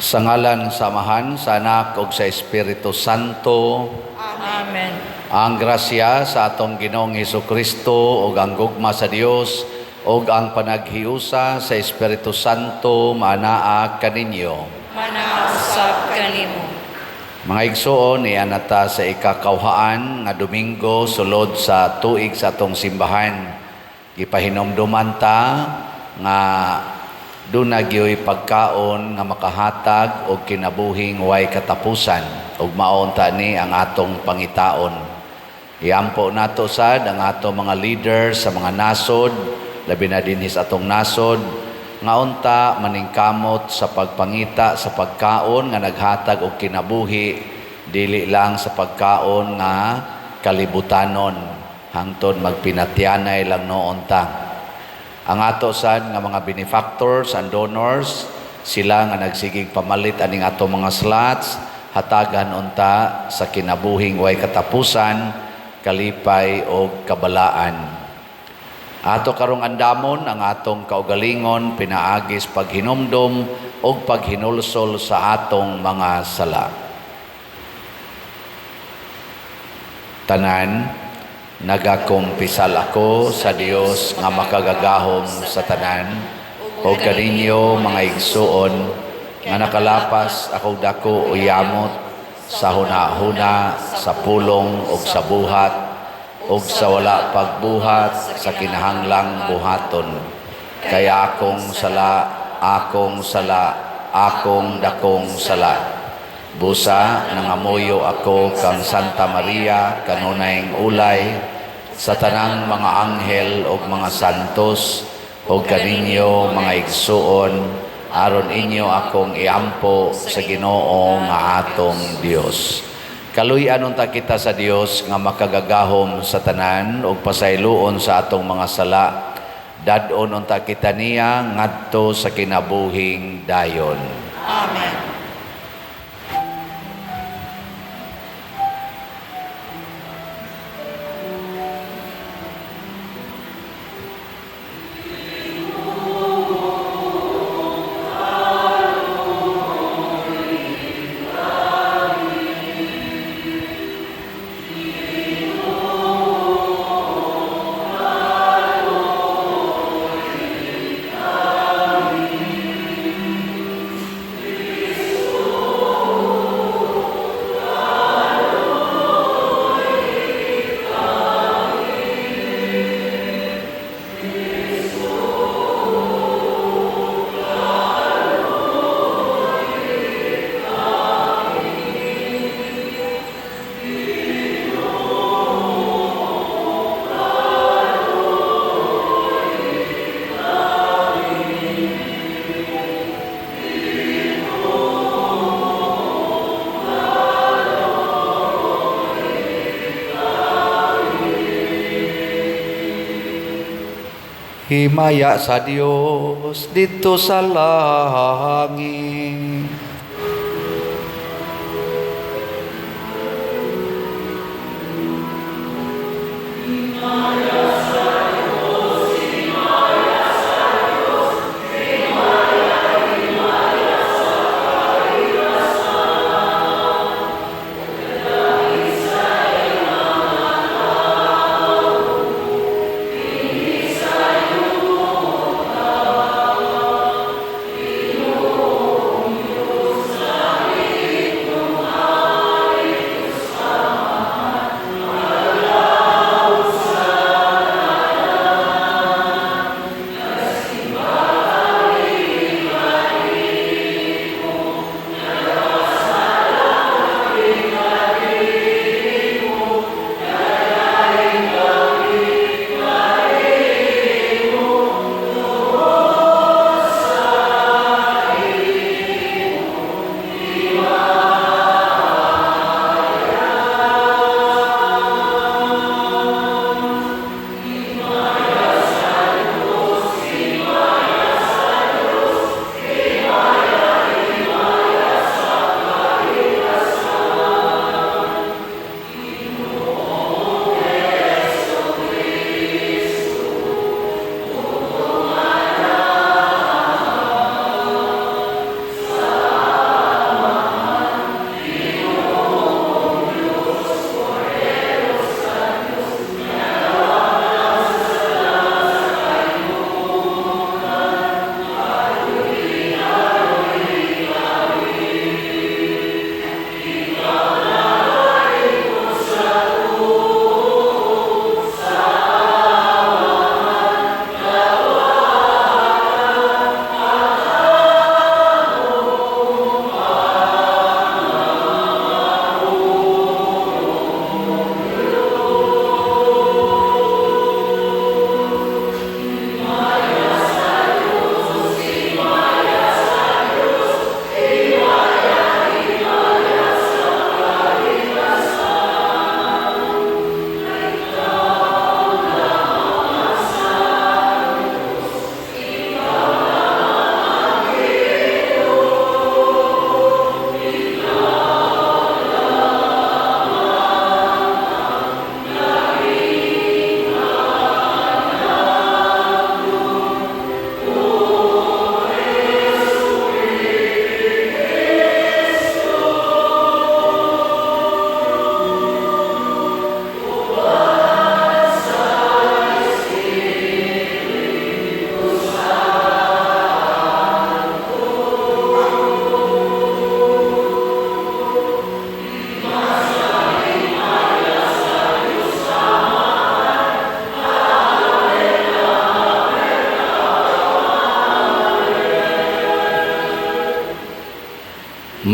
Sa ngalan sa Amahan, sa Anak ug sa Espiritu Santo. Amen. Ang grasya sa atong Ginoong Kristo ug ang gugma sa Dios ug ang panaghiusa sa Espiritu Santo maanaa kaninyo. Manaa usab kanimo. Mga igsoon, niana ta sa ikakawhaan nga Domingo sulod sa tuig sa atong simbahan. Gipahinomduman ta nga duna gyoy pagkaon nga makahatag og kinabuhing way katapusan ug mao unta ni ang atong pangitaon. Iampo nato sad ang ato mga leaders sa mga nasod, labi na dinhi sa atong nasod, nga unta maningkamot sa pagpangita sa pagkaon nga naghatag og kinabuhi, dili lang sa pagkaon nga kalibutanon, hangtod magpinatyanay lang noon ta. Ang ato sad nga mga benefactors and donors, sila nga nagsigig pamalit aning ato mga slots, hatagan unta sa kinabuhing way katapusan, kalipay og kabalaan. Ato karong andamon ang atong kaugalingon pinaagis paghinumdom og paghinulsol sa atong mga sala. Tanan, nagakumpisal ako sa Dios nga makagagahom sa tanan ug kaninyo mga igsuon nga nakalapas akong dako o yamot sa hunahuna, sa pulong ug sa buhat ug sa wala pagbuhat sa kinahanglang buhaton. Kaya akong sala, akong sala, akong dakong sala. Busa, nangamuyo ako kang Santa Maria, kanunayng ulay, sa tanang mga anghel ug mga santos, ug kaninyo mga igsuon, aron inyo akong iampo sa Ginoo nga atong Dios. Kaluy-an unta kita sa Dios nga makagagahom sa tanan ug pasayloon sa atong mga sala. Dad-on unta kita niya ngadto sa kinabuhing dayon. Amen. Himaya sa Dios didto sa langit.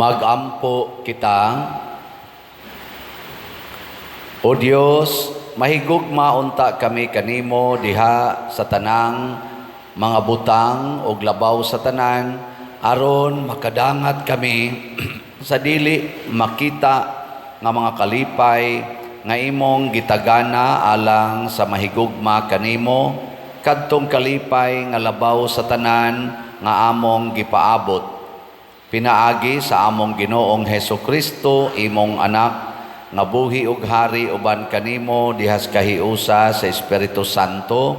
Magampo kita. O Dios, mahigugma unta kami kanimo diha sa tanang mga butang og labaw sa tanan, aron makadangat kami sa dili makita nga mga kalipay nga imong gitagana alang sa mahigugma kanimo, kadtong kalipay nga labaw sa tanan nga among gipaabot pinaagi sa among Ginoong Heso Kristo, imong anak, nga buhi ug hari uban kanimo dihas kahiusa sa Espiritu Santo,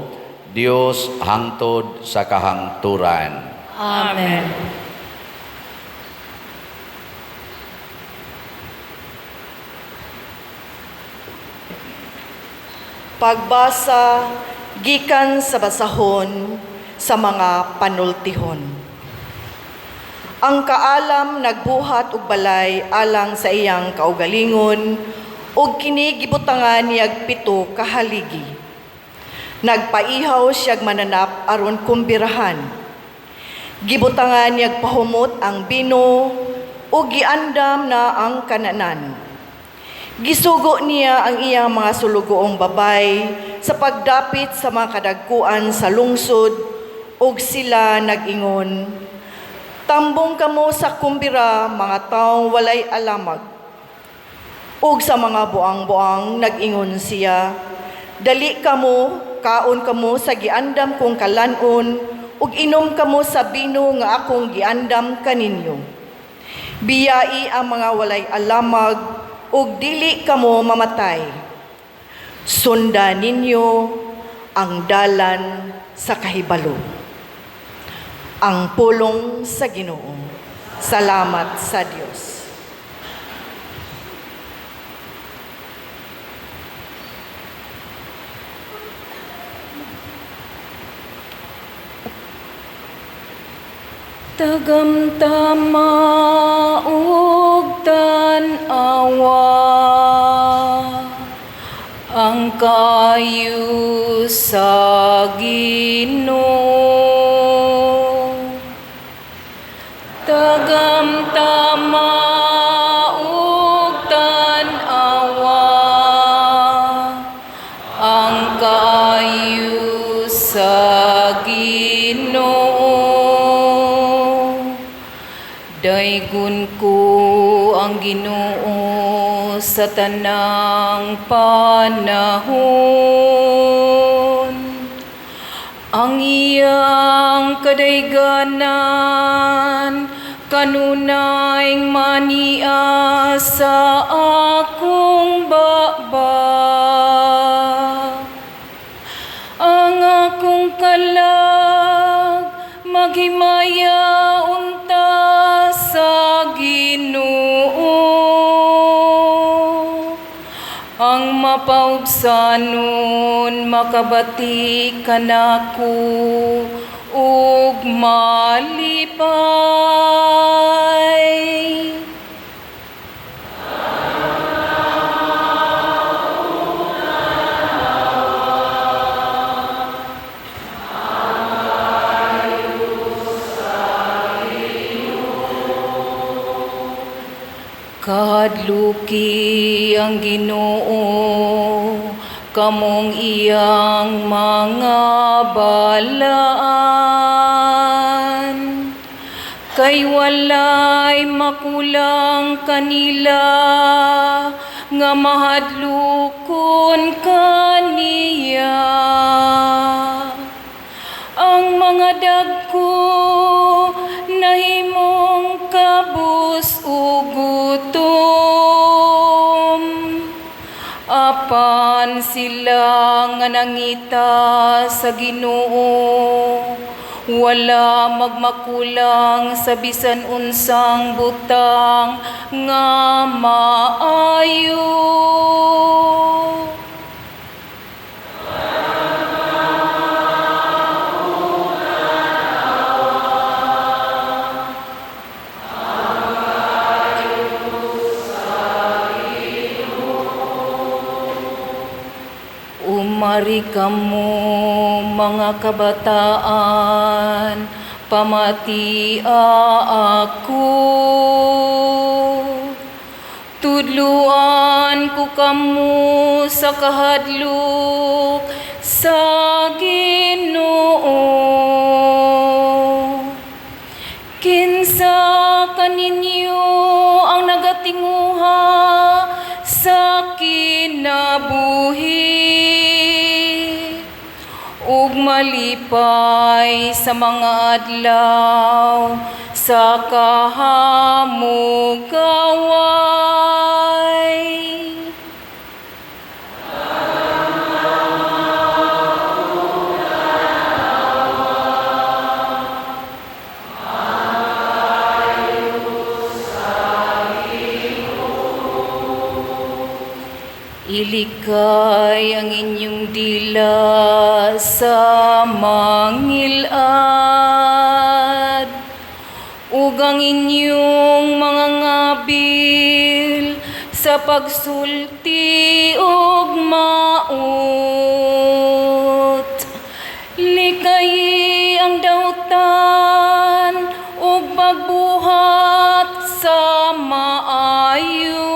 Dios hangtod sa kahangturan. Amen. Pagbasa gikan sa basahon sa mga panultihon. Ang kaalam nagbuhat og balay alang sa iyang kaugalingon ug kini gibutangan niyag pito ka haligi. Nagpaihaw siyag mananap aron kumbirahan. Gibutangan niyag pahumot ang bino ug giandam na ang kananan. Gisugo niya ang iyang mga sulugoong babay sa pagdapit sa mga kadagkuan sa lungsod ug sila nag-ingon, "Tambong kamo sa kumbira, mga taong walay alamag." Ug sa mga buang-buang nag-ingon siya, "Dali kamo, kaon kamo sa giandam kong kalanon ug inom kamo sa bino nga akong giandam kaninyo. Biyai ang mga walay alamag ug dili kamo mamatay. Sunda ninyo ang dalan sa kahibalo." Ang pulong sa Ginoo. Salamat sa Dios. Tagamtama ug tan-awa ang kaayo sa Ginoo. Tagamtama ug tan-awa ang kaayo sa Ginoo. Daygon ko ang Ginoo sa tanang panahon. Ang iyang kadayganan kanunay mania sa akong baba. Ang akong kalag maghimaya unta sa Ginoo. Ang mapaubsanon makabati kanako ug malipay. Kahadluki ang Ginoo, kamong iyang mga balaan. Kay walay makulang kanila nga mahadlukon kaniya. Ang mga dagko nahimong kabus ug gutom, apan sila nga nangita sa Ginoo wala magmakulang sa bisan unsang butang nga maayo. Umari kamo mga kabataan, pamatia ako. Tudluan ko kamo sa kahadlok sa Ginoo. Kinsa kaninyo ang nagatinguha sa kinabuhi ug malipay sa mga adlaw sa kahamugaway? Ilikay ang inyong dila sa mangilad ug ang inyong mga ngabil sa pagsulti ug maot. Likayi ang dautan ug pagbuhat sa maayo.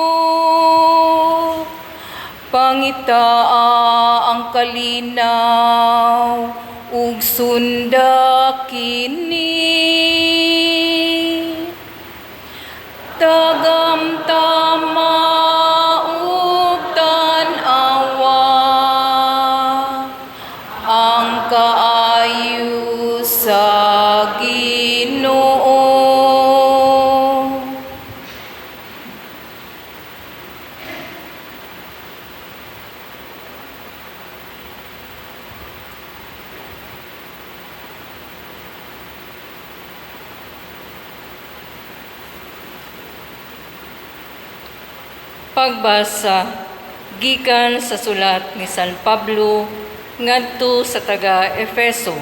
Pangitaa ang kalinaw ug sunda kini. Tagamtama ug tan-awa ang kaayo sa Ginoo. Pagbasa gikan sa sulat ni San Pablo ngadto sa taga Efeso.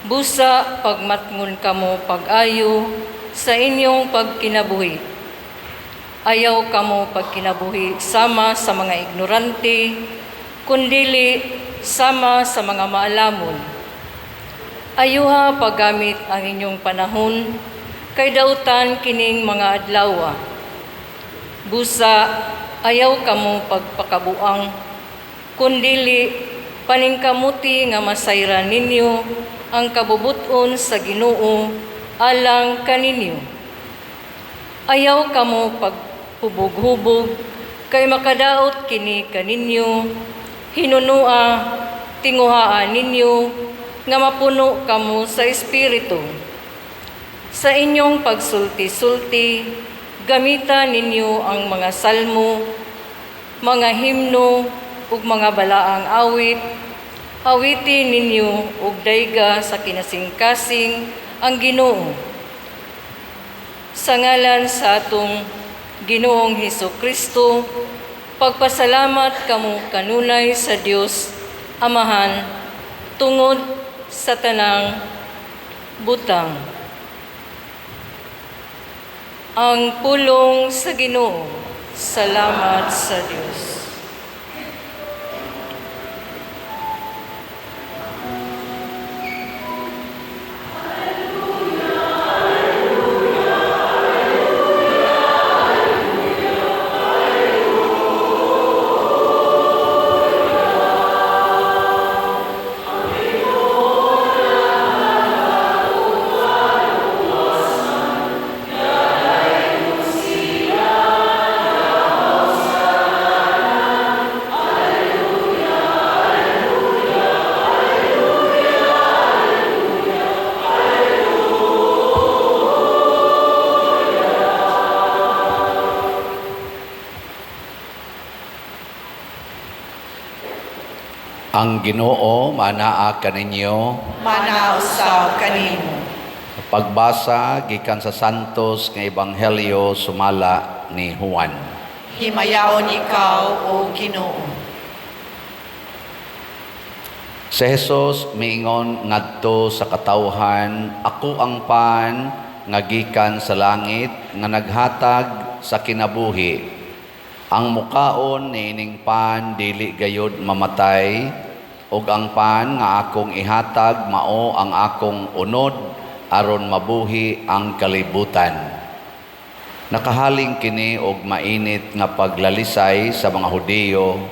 Busa pagmatngon kamo pag-ayo sa inyong pagkinabuhi. Ayaw kamo pagkinabuhi sama sa mga ignorante, kundili sama sa mga maalamon. Ayuha paggamit ang inyong panahon, kay dautan kining mga adlawa. Busa, ayaw kamo pagpakabuang, kundili paningkamuti nga masayran ninyo ang kabubuton sa Ginoo alang kaninyo. Ayaw kamo paghubog-hubog, kay makadaot kini kaninyo, hinunua, tinguhaan ninyo, nga mapuno kamo sa Espiritu. Sa inyong pagsulti-sulti, gamita ninyo ang mga salmo, mga himno, ug mga balaang awit. Awiti ninyo ug dayga sa kinasingkasing ang Ginoo. Sa ngalan sa atong Ginoong Hesus Kristo, pagpasalamat kamo kanunay sa Dios Amahan tungod sa tanang butang. Ang pulong sa Ginoo. Salamat sa Dios. Ang Ginoo manaa kaninyo. Manaa usab kanimo. Pagbasa gikan sa Santos nga Ebanghelyo sumala ni Juan. Himayaon ikaw, O Ginoo. Si Jesus miingon ngadto sa katawhan, "Ako ang pan nga gikan sa langit nga naghatag sa kinabuhi. Ang mukaon niining pan dili gayod mamatay, ug ang pan nga akong ihatag mao ang akong unod aron mabuhi ang kalibutan." Nakahaling kini og mainit nga paglalisay sa mga Hudiyo.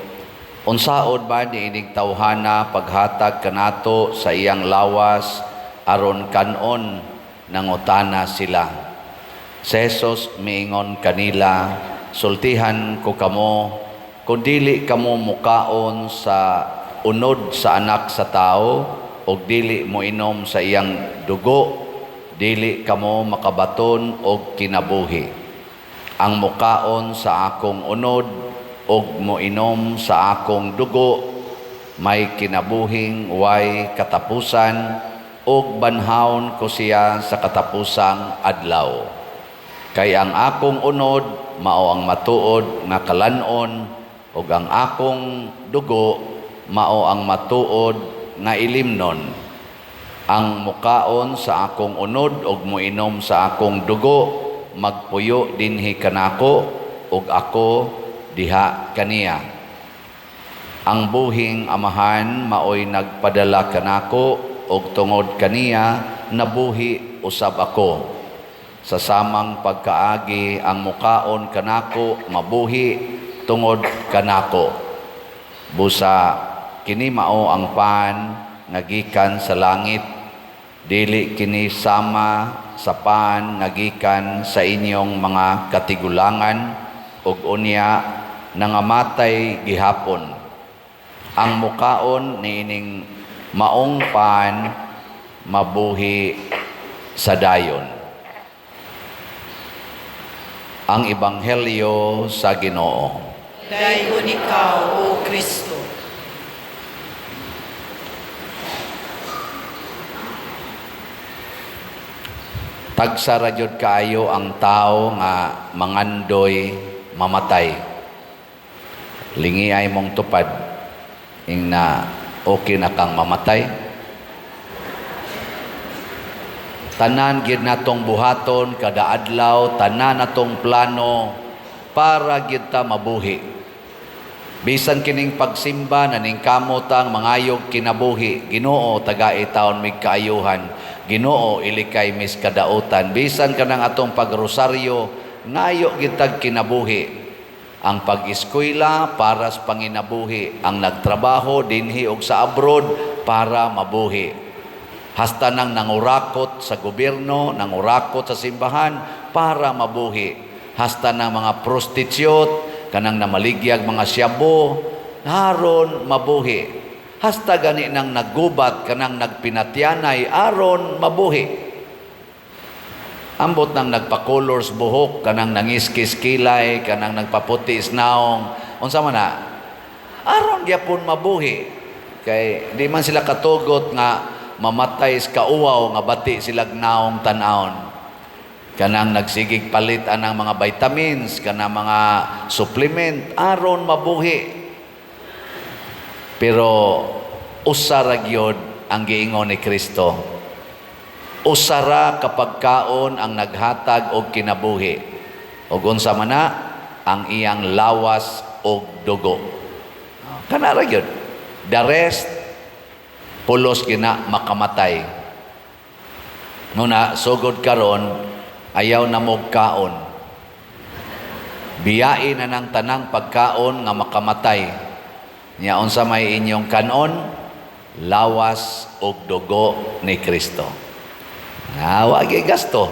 Unsaon ba niining tawhana paghatag kanato sa iyang lawas aron kanon? Nangutana sila. Si Jesus miingon kanila, "Sultihan ko kamo, kung dili kamo mukaon sa unod sa Anak sa Tao ug dili moinom sa iyang dugo, dili kamo makabaton og kinabuhi. Ang mukaon sa akong unod ug moinom sa akong dugo may kinabuhing way katapusan, ug banhawon ko siya sa katapusang adlaw. Kay ang akong unod mao ang matuod nga kalan-on, ug ang akong dugo mao ang matuod nga ilimnon. Ang mukaon sa akong unod ug moinom sa akong dugo magpuyo dinhi kanako ug ako diha kaniya. Ang buhing Amahan maoy nagpadala kanako, ug tungod kaniya nabuhi usab ako. Sa samang pagkaagi, ang mukaon kanako mabuhi tungod kanako. Busa kini mao ang pan nga gikan sa langit, dili kini sama sa pan nga gikan sa inyong mga katigulangan ug unya nangamatay gihapon. Ang mukaon niining maong pan mabuhi sa dayon." Ang Ebanghelyo sa Ginoo. Daygon ikaw, O Kristo. Tagsa ra gyud kaayo ang tao nga mangandoy mamatay. Lingi ay mong tupad ing na okay na kang mamatay. Tanan gid natong buhaton kada adlaw, tanan natong plano para gid ta mabuhi. Bisan kining pagsimba naningkamot ang mangayog kinabuhi, Ginoo, tagai taon mig kaayuhan, Ginoo, ilikay mis kadautan. Bisan kanang atong pagrosaryo, ngayo gid tag kinabuhi. Ang pag-eskwela para sa panginabuhi, ang nagtrabaho dinhi og sa abroad para mabuhi. Hasta nang nangurakot sa gobyerno, nangurakot sa simbahan para mabuhi. Hasta nang mga prostitute, kanang namaligyag mga syabo, aron mabuhi. Hasta gani nang naggubat, kanang nagpinatyanay, aron mabuhi. Ambot nang nagpa-colors buhok, kanang nangiskis kilay, kanang nagpaputi naong, unsa man na, aron gyapon mabuhi. Kay di man sila katugot nga mamatay sa kauwaw nga bati sila naong tan-awon. Kanang nagsigig palit anang mga vitamins, kanang mga supplement, aron mabuhi. Pero usa ra gyud ang giingon ni Kristo. Usa ra kapag kaon ang naghatag og kinabuhi. Og unsa man na ang iyang lawas og dugo. Kana ra gyud. The rest pulos gina makamatay. Nuna sugod karon ayaw na mo kaon. Biyain na ng tanang pagkaon nga makamatay. Nya unsa may inyong kanon? Lawas og dugo ni Kristo. Ah, wa gyud gasto.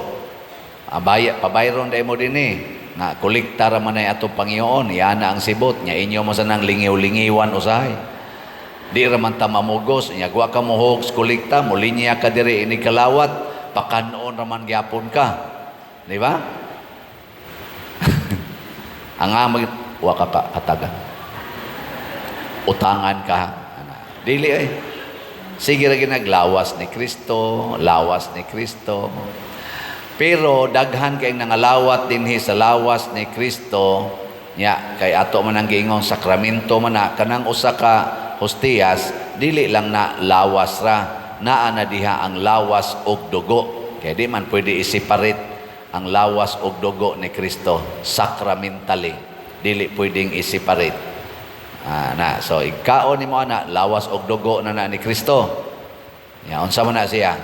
Abaya pabayron day mo dinhi. Nga kolekta ra man ay atong Panginoon, yana ang sibot nya inyo mo sanang lingiw-lingiwan usahay. Di ra man ta mamugos, nya wa ka mohog kolekta, molinya ka diri ini kalawat, pakanon ra man gyapon ka. Di ba? Ang amag wa ka ka hatagan. Utangan ka. Dili ay. Sige ra ginaglawas ni Kristo, lawas ni Kristo. Pero daghan kay nangalawat dinhi sa lawas ni Kristo, nya kay ato man ang giingon sakramento man na kanang usa ka hostiyas, dili lang na lawas ra, naa na diha ang lawas og dugo. Kay di man pwede i-separate ang lawas og dugo ni Kristo sacramentally. Dili pwedeng i-separate. Na so ikaon nimo ana lawas og dugo na na ni Kristo. Ya unsa man na siya?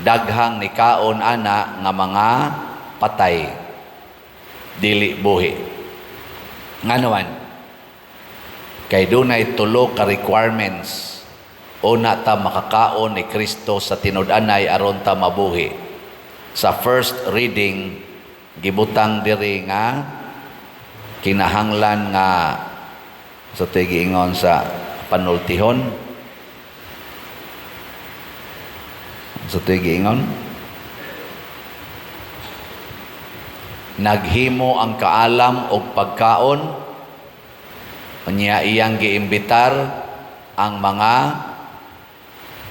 Daghang nikaon ana nga mga patay, dili buhi. Ngano man? Kay dunay tulo ka requirements una ta makakaon ni Kristo sa tinud-anay aron ta mabuhi. Sa first reading, gibutang diri nga kinahanglan nga sa giingon sa panultihon, sa giingon naghimo ang kaalam og pagkaon, unya iyang giimbitar ang mga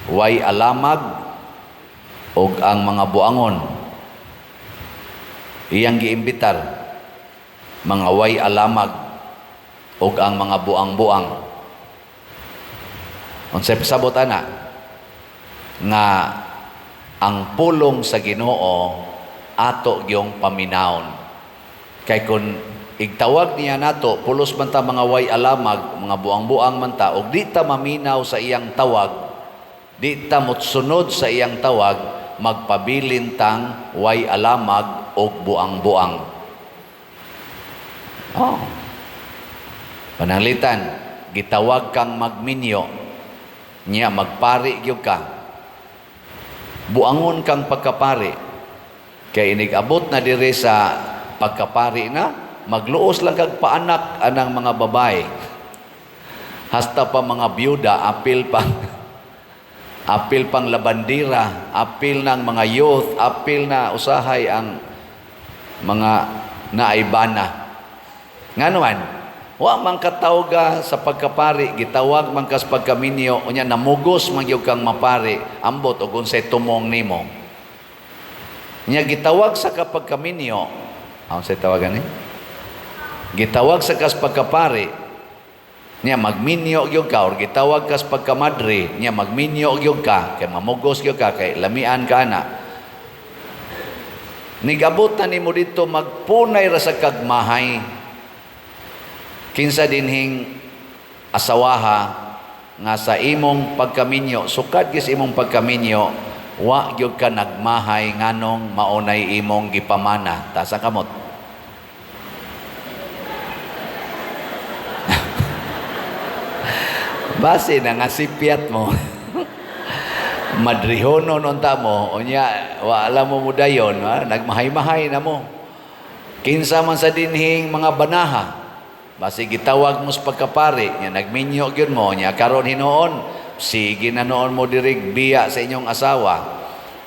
way alamag og ang mga buangon. Iyang giimbitar mga way alamag og ang mga buang-buang. Unsay pasabot ana? Nga ang pulong sa Ginoo ato gyung paminawon. Kay kun igtawag niya nato, pulos man ta mga way alamag, mga buang-buang man ta, og di ta maminaw sa iyang tawag, di ta motsunod sa iyang tawag, magpabilin tang way alamag og buang-buang. Oh. Pananglitan, gitawag kang magminyo, niya magpari gyud ka. Buangon kang pagkapari. Kay inig-abot na diri sa pagkapari na, magluos lang kag paanak anang mga babae. Hasta pa mga byuda, apil pa apil pang labandira, apil ng mga youth, apil na usahay ang mga naaybana. Ngano man, wa man katawga sa pagkapari, gitawag man kas pagkaminyo, unya namugos man gyud kang mapari, ambot og unsay tumong nimo. Nya gitawag sa kapagkaminyo, unsay tawagan ni? Gitawag sa kas pagkapari, niya magminyo gyud ka, or gitawag kas pagkamadre, niya magminyo gyud ka, kay mamugos gyud ka, kay lamian ka na. Nigabot na nimo dito, magpunay ra sa kagmahay. Kinsa dinhing asawaha nga sa imong pagkaminyo, sukad gyud sa imong pagkaminyo, wa gyud ka nagmahay nganong maunay imong gipamana. Taas ang kamot. Base na nga sipyat mo. Madrihono nun ta mo, unya wala mo mudayon, ha? Nagmahay-mahay na mo. Kinsa man sa dinhing mga banaha, base gitawag mo sa pagkapari, nya nagminyo gyud mo, nya karon hinuon, sige na noon mo dirig biya sa inyong asawa.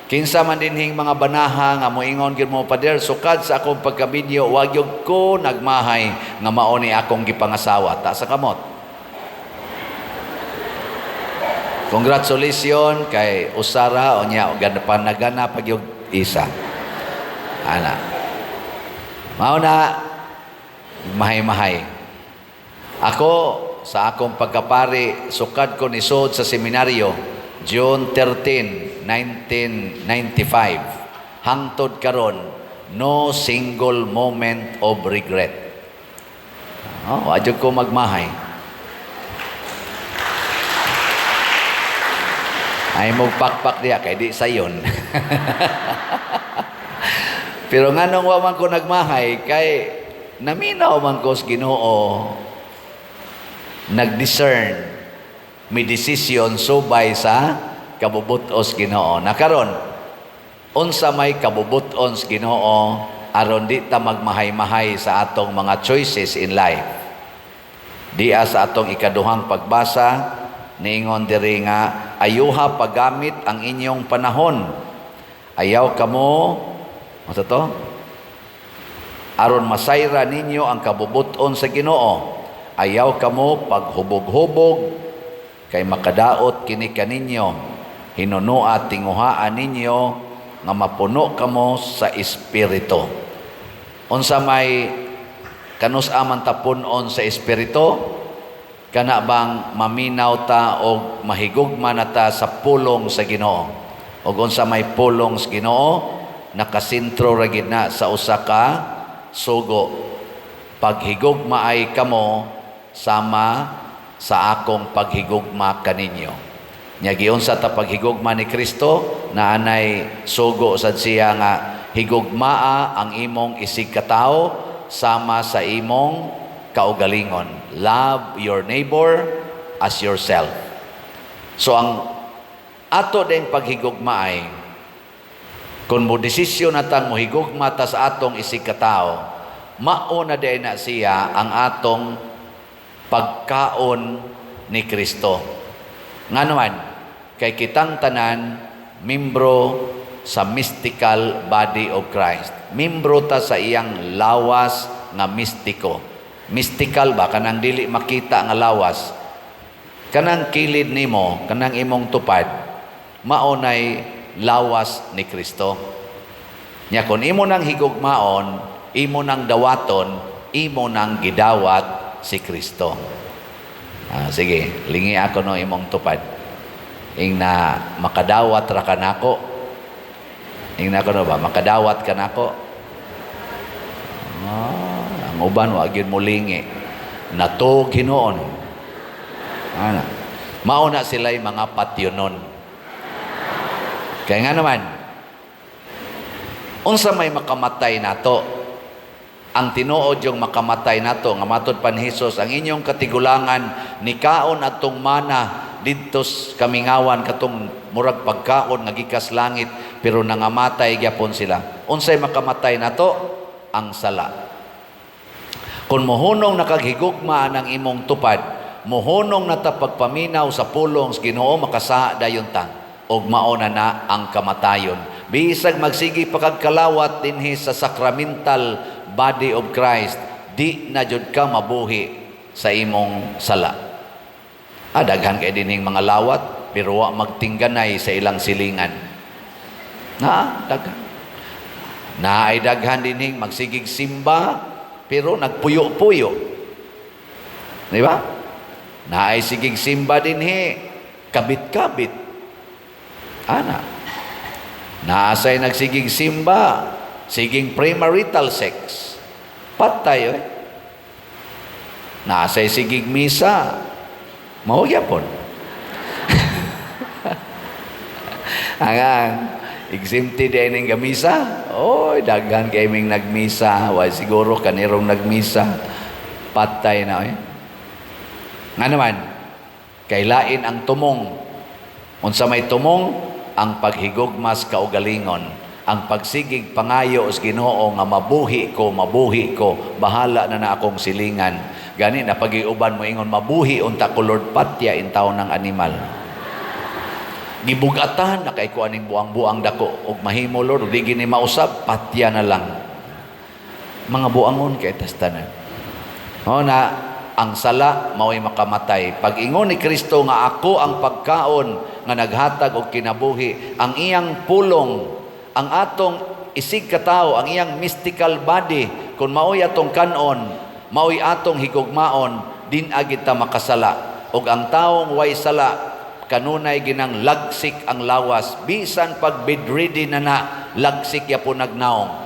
Kinsa man dinhing mga banaha nga moingon gyud mo, pader, sukad sa akong pagkaminyo, wa gyud ko nagmahay nga mao ni akong gipangasawa. Taas sa kamot. Congratulations kay usara unya panagana pag yung isa. Ana. Mao na mahay-mahay. Ako sa akong pagkapari, sukad ko nisod sa seminaryo June 13, 1995. Hangtod karon, no single moment of regret. Oh, adyo ko magmahay. Ay magpakpak diya kay di sayon. Pero nganong wa man ko nagmahay kay naminaw man ko sa Ginoo, nag-discern, may decision subay sa kabubutos Ginoo. Nakaron unsa may kabubuton sa Ginoo aron di ta magmahay-mahay sa atong mga choices in life. Diya sa atong ikaduhang pagbasa, niingon diri nga ayuha paggamit ang inyong panahon. Ayaw kamo, unsa to? Aron masayra ninyo ang kabubuton sa Ginoo. Ayaw kamo paghubog-hubog kay makadaot kini kaninyo. Hinunua tinguhaan ninyo nga mapuno kamo sa espiritu. Unsa may kanus-a man ta punon sa espiritu? Kana bang maminaw ta og mahigugma na ta sa pulong sa Ginoo? Og unsa may pulong sa Ginoo, nakasentro ra gid na sa usa ka sugo. Paghigugma ay kamo sama sa akong paghigugma kaninyo. Nya giunsa ta paghigugma ni Kristo, naanay sugo sad siya nga Higugmaa ang imong isig katawo sama sa imong kaugalingon. Love your neighbor as yourself. So ang ato din paghigugma ay kung mo desisyon natang mohigugma ta sa atong isig katawo, mao na diay na siya ang atong pagkaon ni Kristo. Nga naman, kay kitang tanan membro sa mystical body of Christ. Membro ta sa iyang lawas nga mistiko. Mystical ba? Kanang dili makita nga lawas. Kanang kilid nimo, kanang imong tupad, mao nay lawas ni Kristo. Nya kung imo nang higugmaon, imo nang dawaton, imo nang gidawat si Kristo. Ah, sige, lingi ako no imong tupad. Ing na makadawat ra ka nako. Ing na ko no ba makadawat ka nako? Ah, ang uban wa gyud mo lingi. Natog hinuon. Ana. Mao na sila'y mga patyonon. Kaya nga naman, unsa may makamatay nato? Ang tinuod yung makamatay nato nga matud pa ni Hesus, ang inyong katigulangan nikaon atong mana didto sa kamingawan, katong murag pagkaon nga gikas langit, pero nangamatay gyapon sila. Unsay makamatay nato? Ang sala. Kung mohunong nakaghigugma ng imong tupad, mohunong na ta pagpaminaw sa pulong sa Ginoo, makasala dayon ta ug mao na na ang kamatayon. Bisag magsige pa kag kalawat dinhi sa sacramental body of Christ, di na jud ka mabuhi sa imong sala. Ah, daghan kay dinhing mga lawat pero wa magtingganay sa ilang silingan. Na daghan. Na ay daghan dinhing magsigig simba pero nagpuyo-puyo. Di ba? Naay sigig simba dinhi, kabit-kabit. Ana. Naasay nagsigig simba, siging premarital sex. Patay eh. Naasay sigig misa, mao gyapon. Ang exempted din ning gamisa. Oy, daghan kay ming nagmisa, wa siguro kanirong nagmisa. Patay na eh. Nga naman, kailain ang tumong. Unsa may tumong? Ang paghigugmas kaugalingon, ang pagsigig pangayo sa Ginoo nga mabuhi ko, mabuhi ko, bahala na na akong silingan. Gani na pagiuban mo ingon, "Mabuhi unta ko, Lord," patya in taon ng animal. Gibugatan na kay ko aning buang-buang dako ug mahimo, Lord, ug di gini mausab, patya na lang. Mga buangon kay tas tanan. Mao na ang sala mao'y makamatay. Pag ingon ni Kristo nga ako ang pagkaon nga naghatag og kinabuhi, ang iyang pulong, ang atong isig katawo, ang iyang mystical body, kung mao'y atong kanon, mao'y atong higugmaon, din agid ta makasala. Ug ang taong way sala, kanunay ginang lagsik ang lawas, bisan pag bedridden na na, lagsik yapon nagnaong.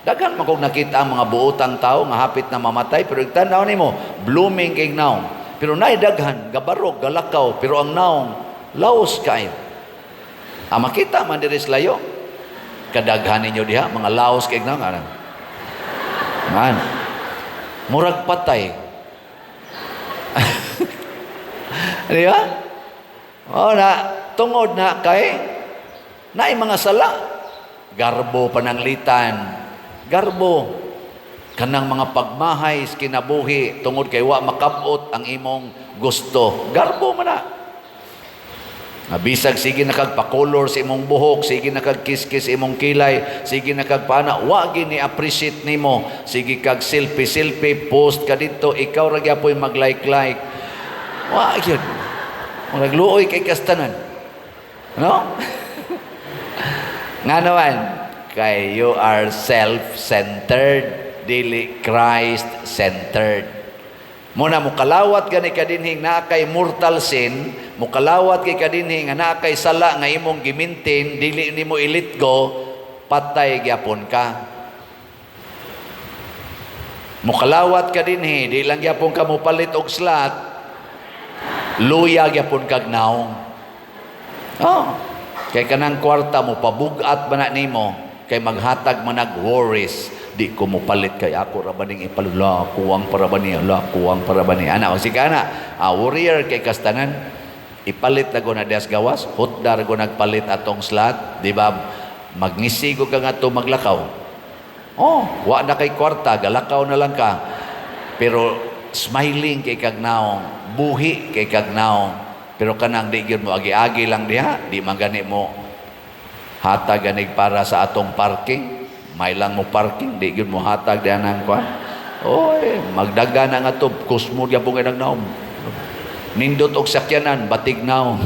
Daghan man kong nakita ang mga buotang tao nga hapit na mamatay, pero tanaw nimo blooming kay naong. Pero naay daghan gabarog, galakaw, pero ang naong laos kayo. Ah, makita man diri sa layo. Kadaghan ninyo diha mga laos kay naong ana. Man. Murag patay. Di ba? Oh, na tungod na kay naay mga sala. Garbo pananglitan. Garbo kanang mga pagmahay sa kinabuhi tungod kay wa makabot ang imong gusto. Garbo man na. Nga bisag sige na kag pakolor sa imong buhok, sige na kag kiskis imong kilay, sige na kag pana, wa gini appreciate nimo. Sige kag selfie selfie post ka dito, ikaw ra gyapoy mag-like like. Wa gyud. Murag luoy kay kastanan. No? Nga naman, kay you are self-centered, dili Christ-centered. Muna mukalawat gani kadinhi naa kay mortal sin, mukalawat kay kadinhi nga naa kay sala nga imong gimintin, dili nimo i-let go, patay gyapon ka. Mukalawat ka dinhi, di lang gyapon ka mopalit og slot, luya gyapon kag naong. Oh, kay kanang kwarta mo pabugat ba na nimo? Kay maghatag man nag worries. Di ko mo palit kay ako ra ba ning ipalula, kuwang para ba ni, la, kuwang para ba ni. Ana, o sige ana, worrier kay kastanan. Ipalit na ko na des gawas, hutdar ko nagpalit atong slot, di ba? Magnisigo ka nga to maglakaw. Oh, wa na kay kwarta, galakaw na lang ka. Pero smiling kay kag naong, buhi kay kag naong. Pero kanang di gyud mo agi-agi lang diha, di man gani mo hatag ganig para sa atong parking. May lang mo parking, di gyud mo hatag diha nang kwan. Oy, magdaga na nga to, kusmo gyapon kay nagnaom. Nindot og sakyanan, batig naong.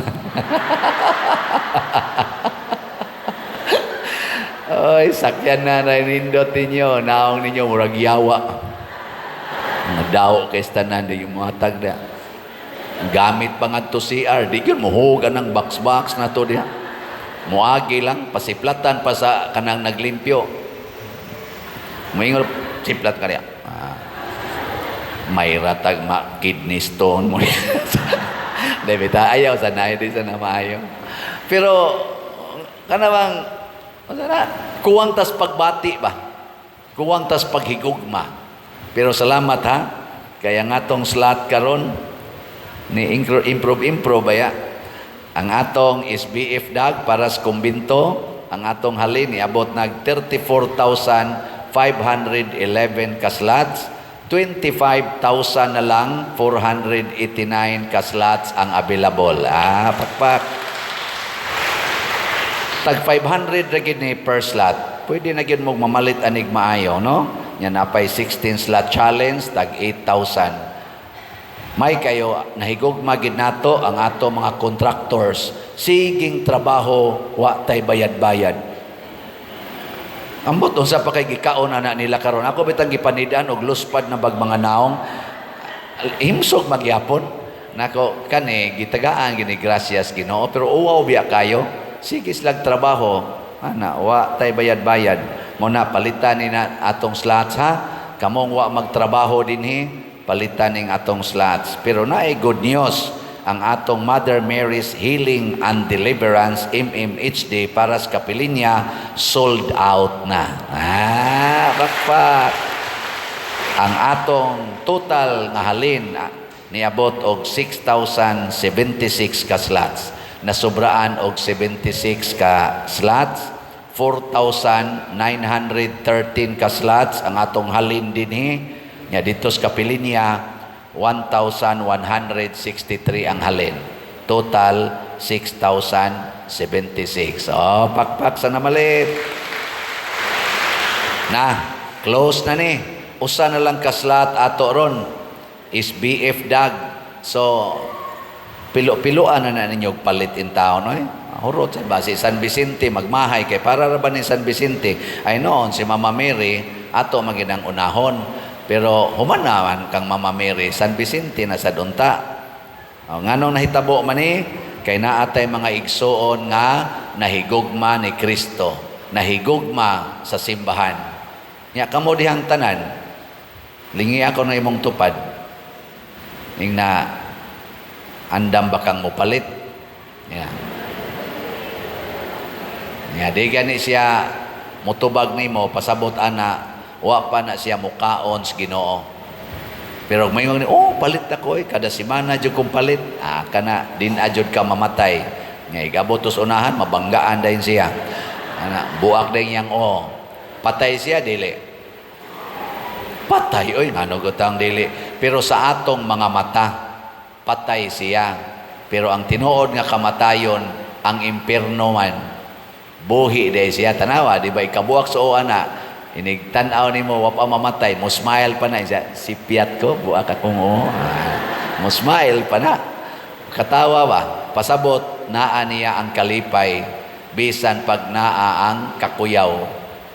Oy, sakyanan na nindot ninyo, naong ninyo murag yawa. Daw kay tanan di yung mga tag diha. Gamit pa nga to CR, di yun muhugan ng box-box na to diha. Muagi lang, pasiplatan pa sa kanang naglimpyo. Muingon, siplat ka diha. May ratag ma kidney stone mo. Di ba? Ayaw sa na, di sa na maayo. Pero, kanabang, na, kuwang tas pagbati ba? Kuwang tas paghigugma. Pero salamat ha, kaya nga tong slot karon ni improve improve baya. Ang atong SBF dag para sa kumbinto, ang atong halin niabot nag 34,511 ka slots, 25,000 na lang 489 ka slots ang available. Pakpak. Tag 500 ra gid ni per slot. Pwede na gyud mo mamalit anig maayo, no? Nya napay 16 slot challenge tag 8,000. May kayo nahigugma gid nato ang ato mga contractors. Siging trabaho wa tay bayad-bayad. Ambot unsa pa kay gikaon ana nila karon. Ako bitang gipanidaan og luspad na bag mga naong himsog magyapon. Nako kani gitagaan gini gracias Ginoo pero uwaw biya kayo. Sige slag trabaho ana wa tay bayad-bayad. Mo na palitan ni na atong slots ha. Kamong wa magtrabaho dinhi palitan ning atong slots. Pero naay good news ang atong Mother Mary's Healing and Deliverance MMHD para sa Kapilinya sold out na. Bakpak. Ang atong total nga halin niabot og 6,076 ka slots. Nasubraan og 76 ka slots, 4,913 ka slots ang atong halin dinhi. Nya dito sa Kapilinya 1,163 ang halin. Total 6,076. Oh, pakpak sa namalit. Na, close na ni. Usa na lang ka slot ato ron is BF dag. So, pilo-piloan na na ninyo palit in town, oy. Hurot sa base San Vicente magmahay kay para ra ba ni San Vicente ay noon si Mama Mary ato maginang unahon. Pero human naman kang Mama Mary San Vicente na sa dunta. O, nganong nahitabo man ni kay naatay mga igsuon nga nahigugma ni Kristo, nahigugma sa simbahan. Nya kamo dihang tanan, lingi ako na imong tupad. Ning na andam ba kang mopalit? Ya. Ya, di gani siya mutubag nimo pasabot ana, wa pa na siya mukaon sa Ginoo. Pero may ni, oh, palit ako eh, kada semana jud kong palit. Kana din ajud ka mamatay. Nga igabot tos unahan mabanggaan dayon siya. Ana, buak dayon yang oh. Patay siya dili. Patay oy ngano gutang dili. Pero sa atong mga mata patay siya. Pero ang tinuod nga kamatayon ang impierno man. Buhi day siya tanawa di ba ikabuak sa oa na inig tan-aw nimo wa pa mamatay mo smile pa na siya sipiat ko buak akong oo. Mo smile pa na katawa ba pasabot naa niya ang kalipay bisan pag naa ang kakuyaw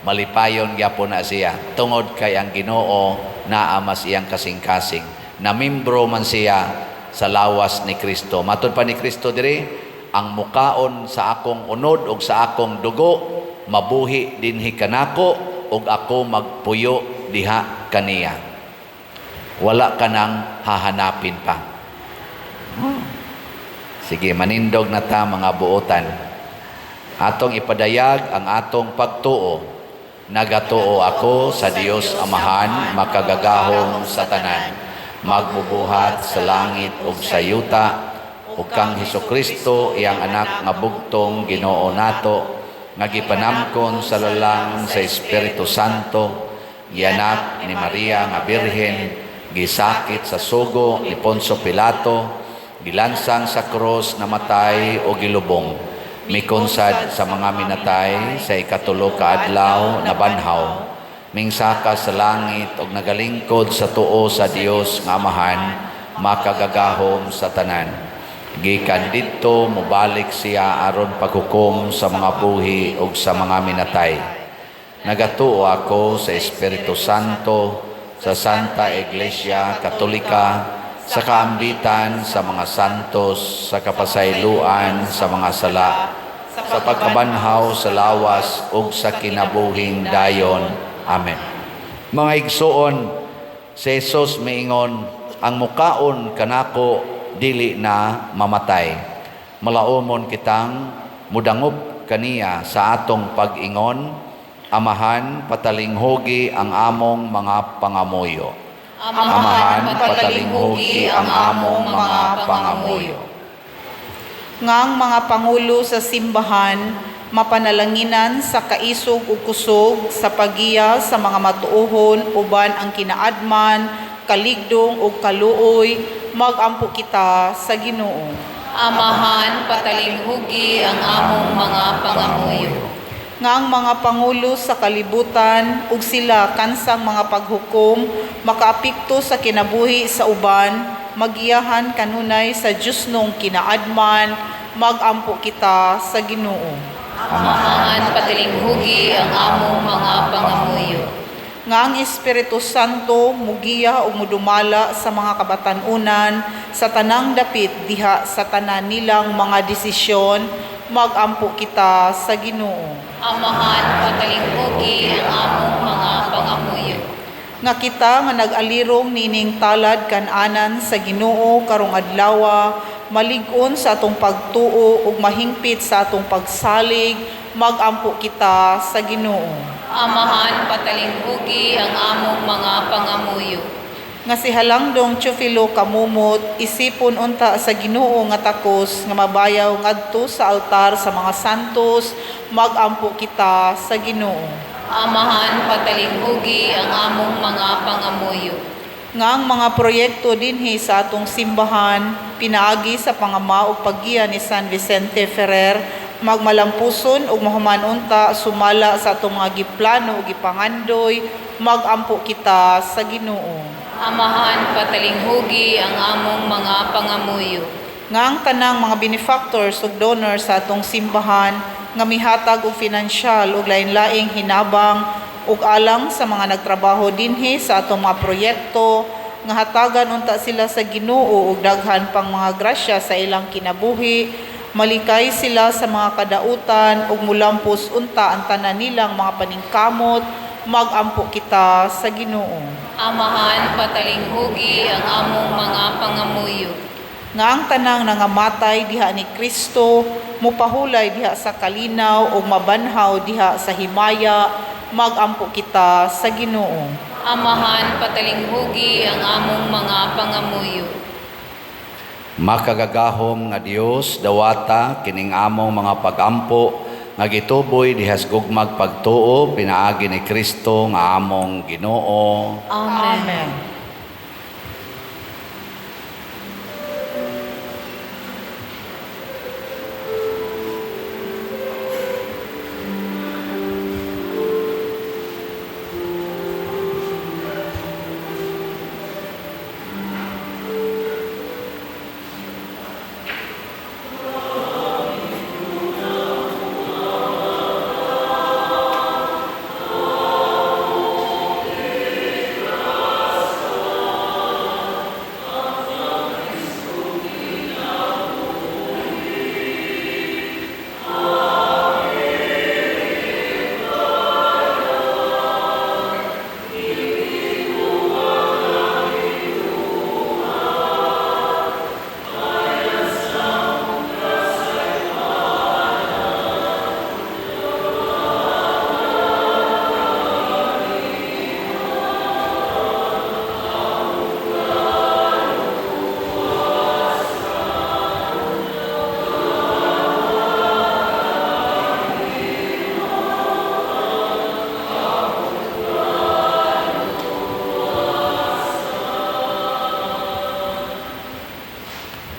malipayon gyapon na siya tungod kay ang Ginoo naa mas iyang kasing-kasing namimbro man siya sa lawas ni Kristo. Matod pa ni Kristo diri ang mukaon sa akong unod ug sa akong dugo mabuhi dinhi kanako ug ako magpuyo diha kaniya. Wala ka nang hahanapin pa. Sige, manindog na ta mga buotan. Atong ipadayag ang atong pagtuo. Nagatuo ako sa Dios Amahan, makagagahom sa tanan, magbubuhat sa langit ug sa yuta, ug kang Hesukristo, iyang anak nga bugtong Ginoo nato, nga gipanamkon sa lalang sa Espiritu Santo, gianak ni Maria nga Birhen, gisakit sa sugo ni Poncio Pilato, gilansang sa krus, namatay o gilubong, mikonsad sa mga minatay, sa ikatulo ka adlaw nabanhaw, mingsaka sa langit og nagalingkod sa tuo sa Dios nga Amahan, makagagahom sa tanan. Gikan didto mobalik siya aron paghukom sa mga buhi ug sa mga minatay. Nagatuo ako sa Espiritu Santo, sa Santa Iglesia Katolika, sa kaambitan sa mga santos, sa kapasayloan sa mga sala, sa pagkabanhaw sa lawas ug sa kinabuhing dayon. Amen. Mga igsuon, si Jesus miingon, "Ang mukaon kanako dili na mamatay." Malaumon kitang mudangop kaniya sa atong pag-ingon, "Amahan, patalinghugi ang among mga pangamuyo." Amahan, patalinghugi ang among mga pangamuyo. Nga ang mga pangulo sa simbahan mapanalanginan sa kaisog ug kusog sa paggiya sa mga matuohon uban ang kinaadman, kaligdong ug kaluoy, magampo kita sa Ginoo. Amahan, patalinghugi ang among mga pangamuyo. Nga ang mga pangulo sa kalibutan ug sila kansang mga paghukom makaapekto sa kinabuhi sa uban, magiyahan kanunay sa Diyosnong kinaadman, magampo kita sa Ginoo. Amahan, patalinghugi ang among mga pangamuyo. Nga ang Espiritu Santo mugiya ug mudumala sa mga kabatan-unan sa tanang dapit diha sa tanan nilang mga desisyon, magampo kita sa Ginoo. Amahan, patalinghugi ang among mga pangamuyo. Nga kita nga nag-alirong nining talad kananan sa Ginoo karong adlawa, malig-on sa atong pagtuo ug mahingpit sa atong pagsalig, magampo kita sa Ginoo. Amahan, patalinghugi ang among mga pangamuyo. Nga si Halangdong Teofilo Camomot isipon unta sa Ginoo nga takos nga mabayaw ngadto sa altar sa mga santos, magampo kita sa Ginoo. Amahan, patalinghugi ang among mga pangamuyo. Nga ang mga proyekto dinhi sa atong simbahan pinaagi sa pangama ug paggiya ni San Vicente Ferrer magmalampuson ug mahuman unta sumala sa atong mga giplano ug gipangandoy, magampo kita sa Ginoo. Amahan, patalinghugi ang among mga pangamuyo. Nga ang tanang mga benefactors ug donors sa atong simbahan nga mihatag og finansyal ug lain-laing hinabang ug alang sa mga nagtrabaho dinhi sa atong mga proyekto, nga hatagan unta sila sa Ginoo og daghan pang mga grasya sa ilang kinabuhi, malikay sila sa mga kadautan ug mulampos unta ang tanan nilang mga paningkamot, magampo kita sa Ginoo. Amahan, patalinghugi ang among mga pangamuyo. Nga ang tanang nangamatay diha ni Kristo mupahulay diha sa kalinaw ug mabanhaw diha sa himaya, magampo kita sa Ginoo. Amahan, patalinghugi ang among mga pangamuyo. Makagagahom nga Dios, dawata kining among mga pagampo nga gituboy dihas gugmag pagtuo pinaagi ni Kristo nga among Ginoo. Amen. Amen.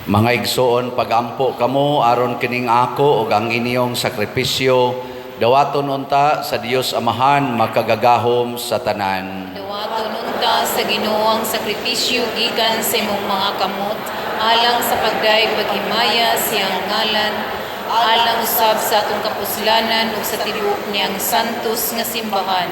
Mga igsoon, pagampo kamo aron kining ako ug ang inyong sakripisyo dawaton unta sa Dios Amahan makagagahom sa tanan. Dawaton unta sa Ginoo ang sakripisyo gikan sa imong mga kamot alang sa pagdayeg paghimaya siyang ngalan, alang usab sa atong kapuslanan ug sa tibuok niyang santos nga simbahan.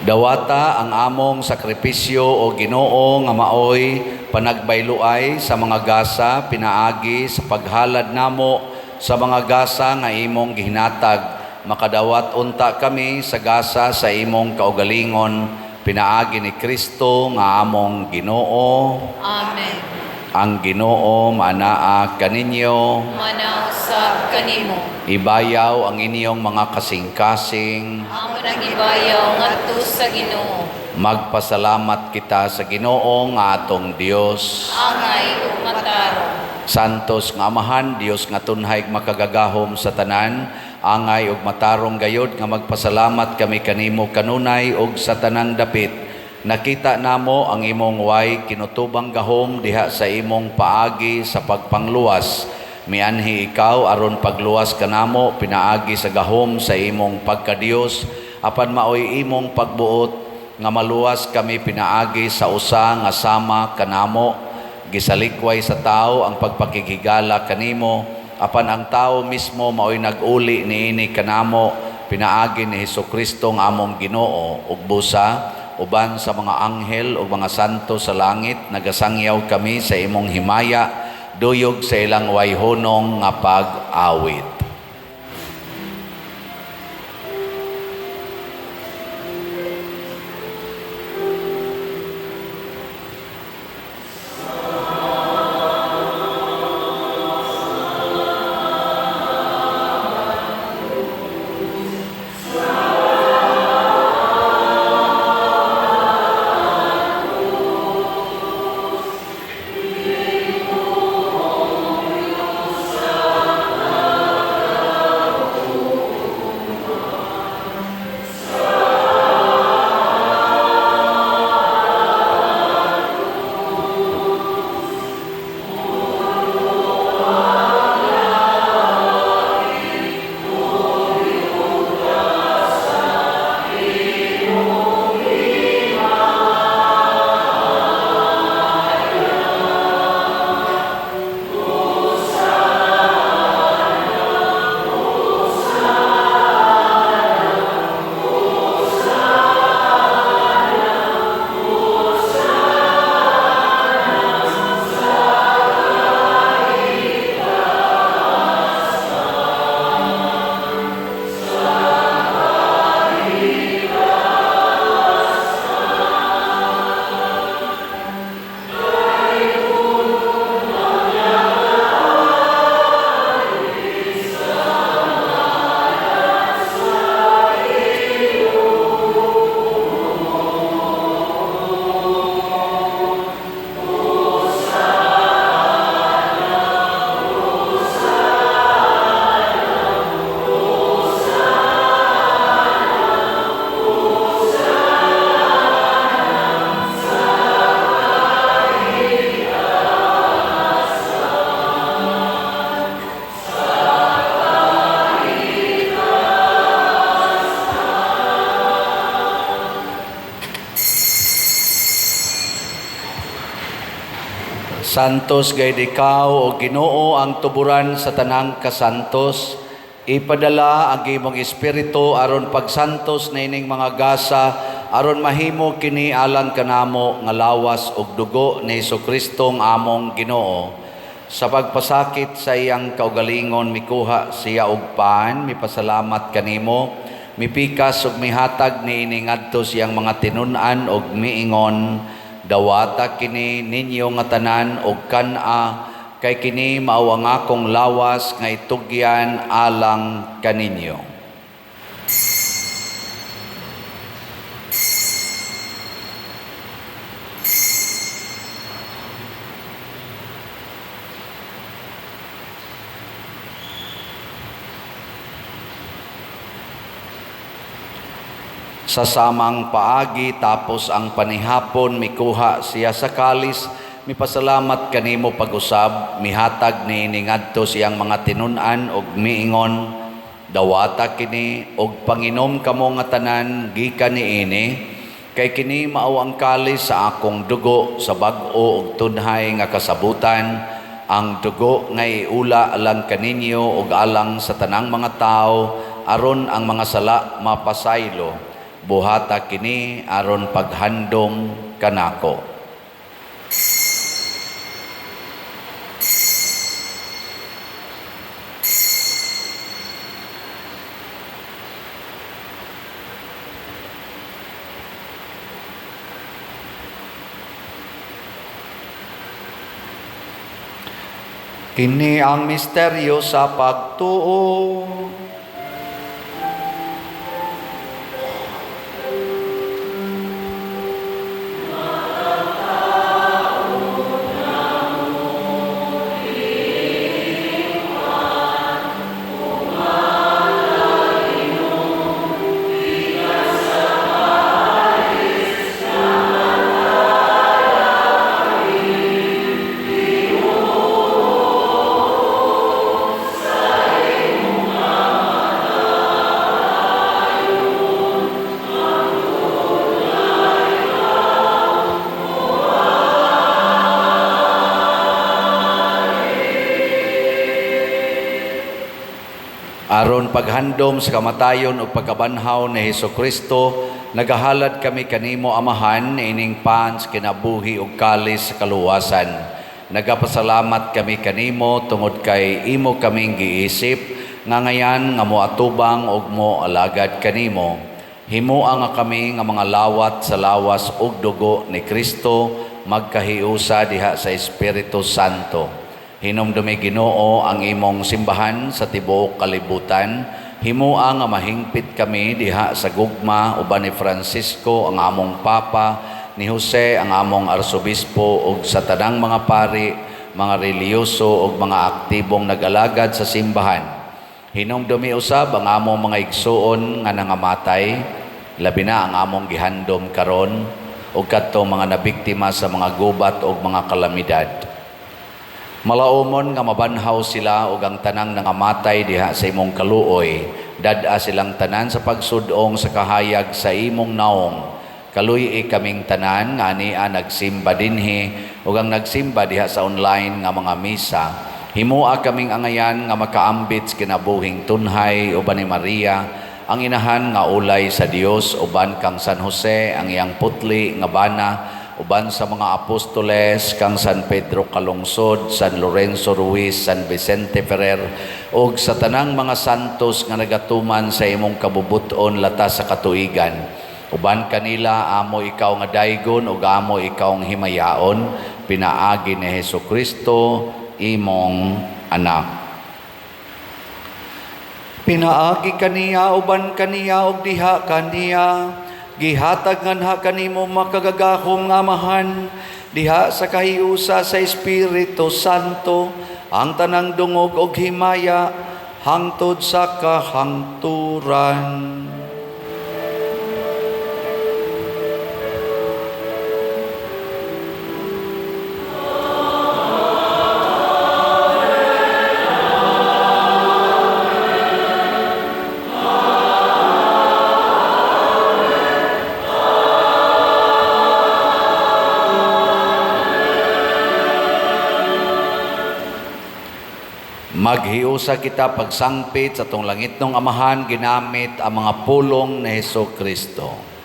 Dawata ang among sakripisyo o Ginoo nga maoy panagbayluay sa mga gasa pinaagi sa paghalad namo sa mga gasa nga imong gihinatag. Makadawat unta kami sa gasa sa imong kaugalingon pinaagi ni Kristo nga among Ginoo. Amen. Ang Ginoo manaa kaninyo. Manausab kanimo. Ibayaw ang inyong mga kasing-kasing. Amo nang ibayaw ngadto sa Ginoo. Magpasalamat kita sa Ginoo nga atong Dios. Angay ug matarong. Santos nga Amahan, Dios nga tunhay makagagahom sa tanan, angay ug matarong gayod nga magpasalamat kami kanimo kanunay ug sa tanang dapit. Nakita namo ang imong way kinutubang gahom diha sa imong paagi sa pagpangluwas. Mianhi ikaw aron pagluwas kanamo pinaagi sa gahom sa imong pagkadiyos, apan maoy imong pagbuot nga maluwas kami pinaagi sa usa nga sama kanamo.Gisalikway sa tao ang pagpakigigala kanimo, apan ang tao mismo maoy nag-uli niini kanamo pinaagi ni Hesukristo nga among Ginoo. Ug busa uban sa mga anghel ug mga santo sa langit nagasangyaw kami sa imong himaya duyog sa ilang wayhonong nga pag-awit. Santos gayud ikaw o Ginoo ang tuburan sa tanang kasantos. Ipadala ang imong espiritu aron pagsantos niining mga gasa aron mahimo kini alang kanamo nga lawas ug dugo ni Hesukristo nga among Ginoo. Sa pagpasakit sa iyang kaugalingon mikuha siya og pan, mipasalamat kanimo, mipikas ug mihatag niini ngadto siyang mga tinun-an ug miingon, dawata kini ninyo nga tanan og kan-a, kay kini mao ang akong lawas nga itugyan alang kaninyo. Sa samang paagi tapos ang panihapon mikuha siya sa kalis, mipasalamat kanimo pag-usab, mihatag niini ngadto sa iyang mga tinun-an ug miingon, "Dawata kini ug panginom kamo nga tanan gikan niini, kay kini mao ang kalis sa akong dugo sa bag-o ug tunhay nga kasabutan, ang dugo nga iula alang kaninyo ug alang sa tanang mga tawo aron ang mga sala mapasaylo. Buhata kini aron paghandom kanako." Kini ang misteryo sa pagtuo. Aron paghandom sa kamatayon ug pagkabanhaw ni Hesukristo, nagahalad kami kanimo, Amahan, ining pan sa kinabuhi ug kalis sa kaluwasan. Nagapasalamat kami kanimo tungod kay imo kaming giisip nga ngayan nga moatubang ug mo alagad kanimo. Himoa nga kami nga mga lawat sa lawas ug dugo ni Kristo magkahiusa diha sa Espiritu Santo. Hinumdumi, Ginoo, ang imong simbahan sa tibuok kalibutan. Himoa nga mahingpit kami diha sa gugma uban ni Francisco ang among Papa, ni Jose ang among Arsobispo ug sa tanang mga pari, mga relihiyoso ug mga aktibong nag-alagad sa simbahan. Hinumdumi usab ang among mga igsuon nga nangamatay, labi na ang among gihandom karon ug kadtong mga nabiktima sa mga gubat ug mga kalamidad. Malaumon nga mabanhaw sila ug ang tanang nangamatay diha sa imong kaluoy. Dad-a silang tanan sa pagsudong sa kahayag sa imong naong. Kaluy-i kaming tanan nga ania nagsimba dinhi ug ang nagsimba diha sa online nga mga misa. Himoa kaming angayan nga makaambit sa kinabuhing tunhay uban ni Maria, ang inahan nga ulay sa Dios, uban kang San Jose ang iyang putli nga bana, uban sa mga apostoles, kang San Pedro Calungsod, San Lorenzo Ruiz, San Vicente Ferrer, ug sa tanang mga santos nga nagatuman sa imong kabubuton latas sa katuigan. Uban kanila amo ikaw nga daygon ug amo ikaw ang himayaon, pinaagi ni Hesukristo imong anak. Pinaagi kaniya, uban kaniya ug diha kaniya, gihatag nganha kanimo makagagahom nga Amahan diha sa kahiusa sa Espiritu Santo ang tanang dungog og himaya hangtod sa kahangturan. Maghiusa kita pagsangpit sa atong langitnong Amahan ginamit ang mga pulong ni Hesukristo.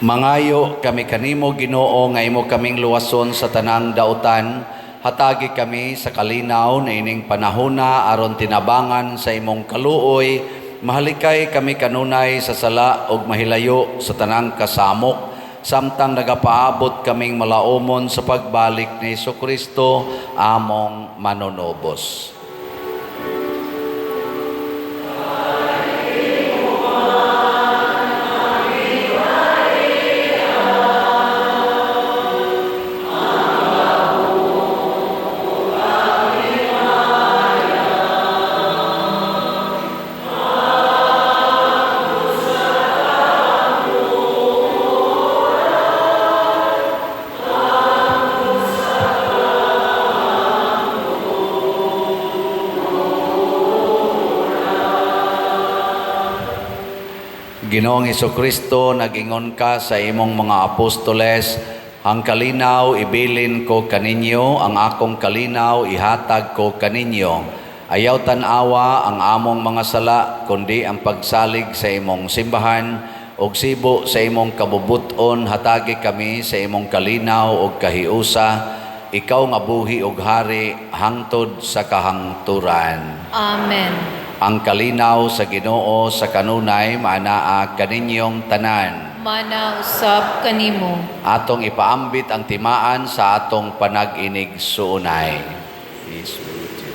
Mangayo kami kanimo, Ginoo, nga imo kaming luwason sa tanang dautan. Hatagi kami sa kalinaw na ining panahona aron tinabangan sa imong kaluoy. Mahalikay kami kanunay sa sala ug mahilayo sa tanang kasamok samtang nagapaabot kaming malaumon sa pagbalik ni Kristo among manunubos. Ginoong Kristo, nagingon ka sa imong mga apostoles, ang kalinaw ibilin ko kaninyo, ang akong kalinaw ihatag ko kaninyo. Ayaw tan-awa ang among mga sala, kundi ang pagsalig sa imong simbahan, ug sibo sa imong kabubuton, hatagi kami sa imong kalinaw ug kahiusa, ikaw nga buhi ug hari hangtod sa kahangturan. Amen. Ang kalinaw sa Ginoo sa kanunay maanaa kaninyong tanan. Mana usab kanimo. Atong ipaambit ang timaan sa atong panag-inig suunay. Peace be with you.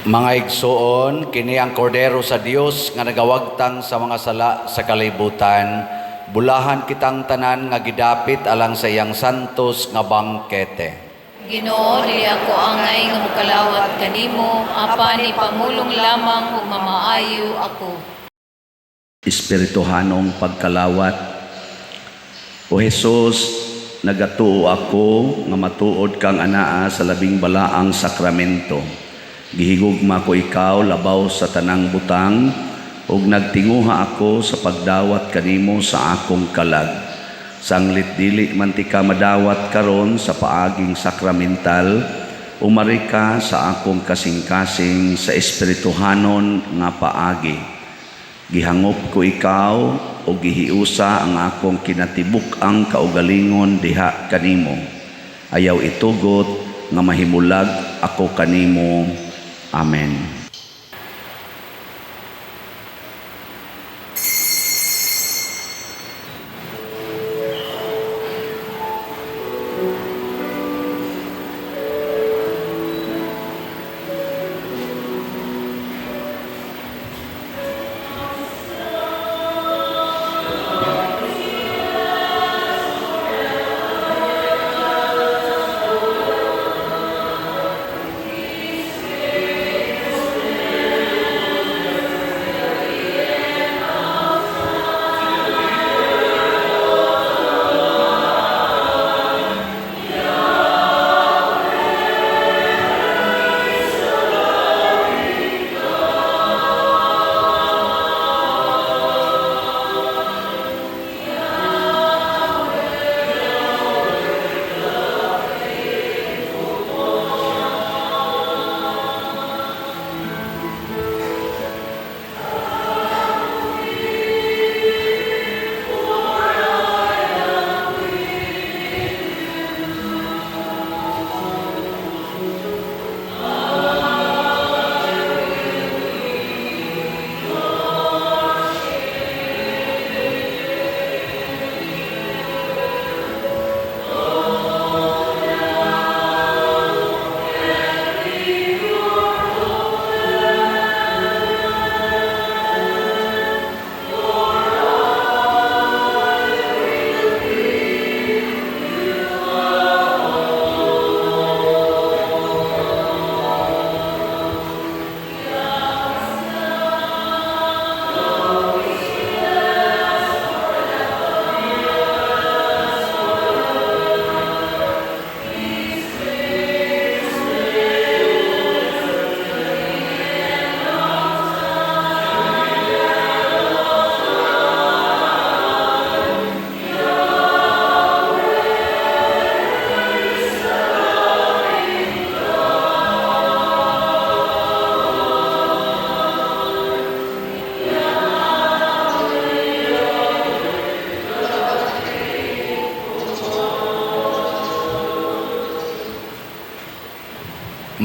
Mga igsuon, kini ang kordero sa Dios nga nagawagtang sa mga sala sa kalibutan. Bulahan kitang tanan nga gidapit alang sa iyang santos nga bangkete. Ginoo, dili ako angay nga mokalawat kanimo, apan ipamulong lamang ug mamaayo ako. Espirituhanong pagkalawat. O Jesus, nagatuo ako nga matuod kang anaa sa labing balaang sakramento. Gihigugma ko ikaw labaw sa tanang butang ug nagtinguha ako sa pagdawat kanimo sa akong kalag. Sanglit dili man ti ka madawat karon sa paaging sakramental, umari ka sa akong kasing-kasing sa espirituhanon nga paagi. Gihangop ko ikaw o gihiusa ang akong kinatibuk-ang kaugalingon diha kanimo. Ayaw itugot nga mahimulag ako kanimo. Amen.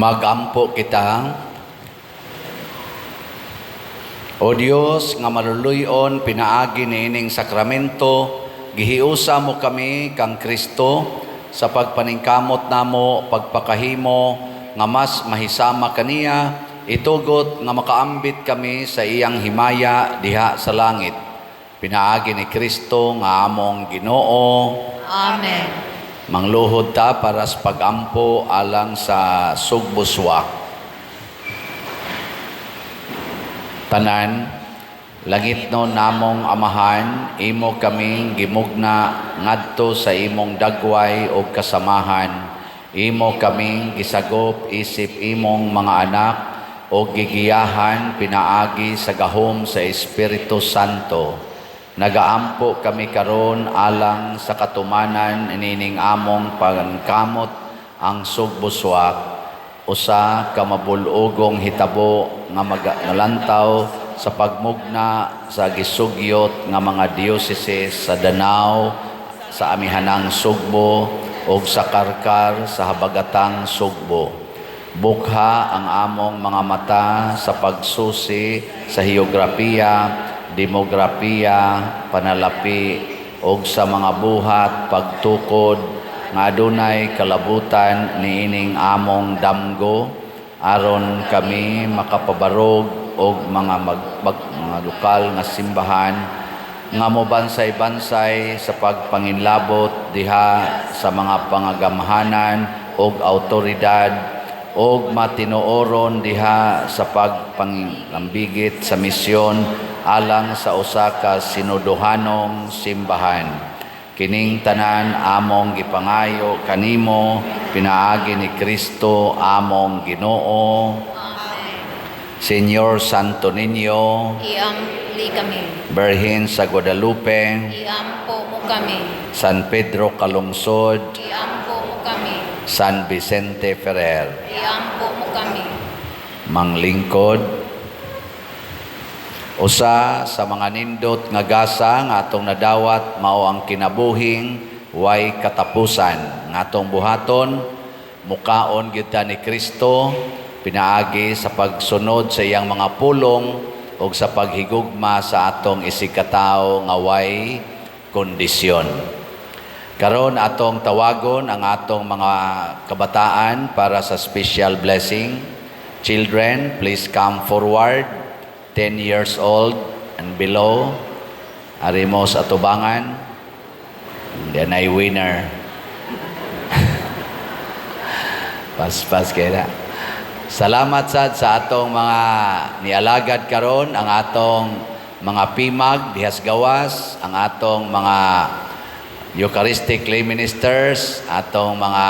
Magampo kita. O Dios nga maluluyon, pinaagi niining sakramento, gihiusa mo kami kang Kristo sa pagpaningkamot namo pagpakahimo nga mas mahisama kaniya, itugot nga makaambit kami sa iyang himaya diha sa langit. Pinaagi ni Kristo nga among Ginoo. Amen. Mangluhod ta para sa pagampo alang sa Sugboswak. Tanan, langitnon namong Amahan, imo kaming gimugna ngadto sa imong dagway ug kasamahan. Imo kaming gisagop isip imong mga anak ug gigiyahan pinaagi sa gahom sa Espiritu Santo. Nagaampo kami karon alang sa katumanan niining among pagkamot, ang Sugboswak, usa ka mabul-ugong hitabo nga magalantaw sa pagmugna sa gisugyot nga mga diocese sa Danao, sa Amihanang Sugbo ug sa Karkar sa Habagatang Sugbo. Bukha ang among mga mata sa pagsusi sa heograpiya, demograpiya, panalapi ug sa mga buhat pagtukod nga adunay kalabutan niining among damgo, aron kami makapabarog og mga lokal nga simbahan nga mobansay-bansay sa pagpanginlabot diha sa mga pangagamhanan og autoridad og matinuoron diha sa pagpanglambigit sa misyon alang sa usa ka sinuduhanong simbahan. Kining tanan among gipangayo kanimo pinaagi ni Kristo among Ginoo. Amen. Señor Santo Niño, Iamli kami. Birhen sa Guadalupe, Iampo mo kami. San Pedro Calungsod, Iampo mo kami. San Vicente Ferrer. Iampo mo kami. Manglingkod, usa sa mga nindot nga gasa nga atong nadawat mao ang kinabuhing way katapusan nga atong buhaton, mukaon gyud ta ni Kristo pinaagi sa pagsunod sa iyang mga pulong ug sa paghigugma sa atong isigkatawo nga way kondisyon. Karon atong tawagon ang atong mga kabataan para sa special blessing. Children, please come forward. 10 years old and below. Ari mo sa atubangan. Then ay winner. Paspas kaya na. Salamat sad sa atong mga nialagad karon, ang atong mga pimag dihas gawas, ang atong mga Eucharistic lay ministers, atong mga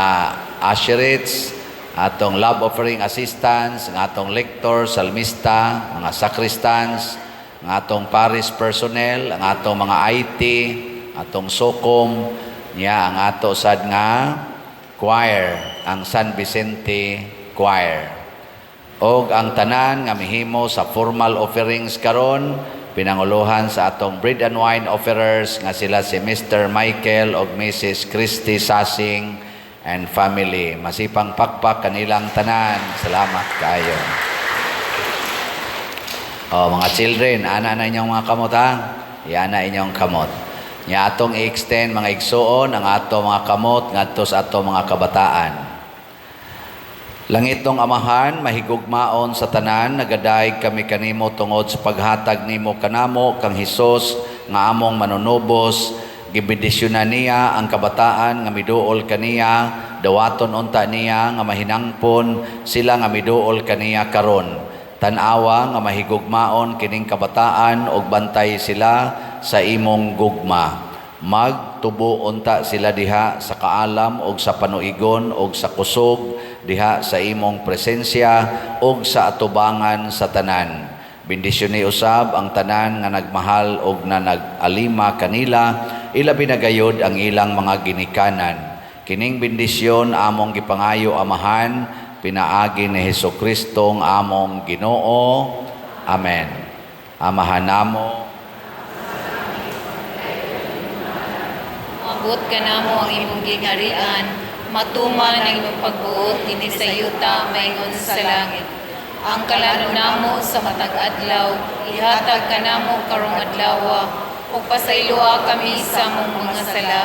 usherates, atong love offering assistants, ang atong lector, salmista, mga sacristans, ang atong parish personnel, ang atong mga IT, atong SOCOM, niya ang ato sad nga choir, ang San Vicente Choir. Og ang tanan nga mihimo sa formal offerings karon, pinanguluhan sa atong bread and wine offerers nga sila si Mr. Michael og Mrs. Christy Sasing and family. Masipang pakpak kanilang tanan. Salamat kayo. O, mga children, ana na inyong mga kamot ha. Iana inyong kamot. Nya atong i-extend, mga igsuon, ang ato mga kamot ngadto sa ato mga kabataan. Langitnong Amahan, mahigugmaon sa tanan, nagadayeg kami kanimo tungod sa paghatag nimo kanamo kang Hesus nga among manunubos. Gibendisyonan niya ang kabataan nga miduol kaniya, dawaton unta niya nga mahinangpon sila nga miduol kaniya karon. Tan-awa nga mahigugmaon kining kabataan ug bantay sila sa imong gugma. Magtubo unta sila diha sa kaalam ug sa panuigon ug sa kusog diha sa imong presensya ug sa atubangan sa tanan. Bendisyon ni usab ang tanan nga nagmahal ug na nag-alima kanila, ilabi na gayod ang ilang mga ginikanan. Kining bendisyon among gipangayo, Amahan, pinaagi ni Hesus Kristo ang among Ginoo. Amen. Amahan namo, Moabot kanamo ang imong gingharian, Matuman ang imong pagbuot dinhi sa yuta maingon sa langit. Ang kalanon namo sa matag adlaw, ihatag kanamo karong adlaw, ug pasayloa kami sa among mga sala,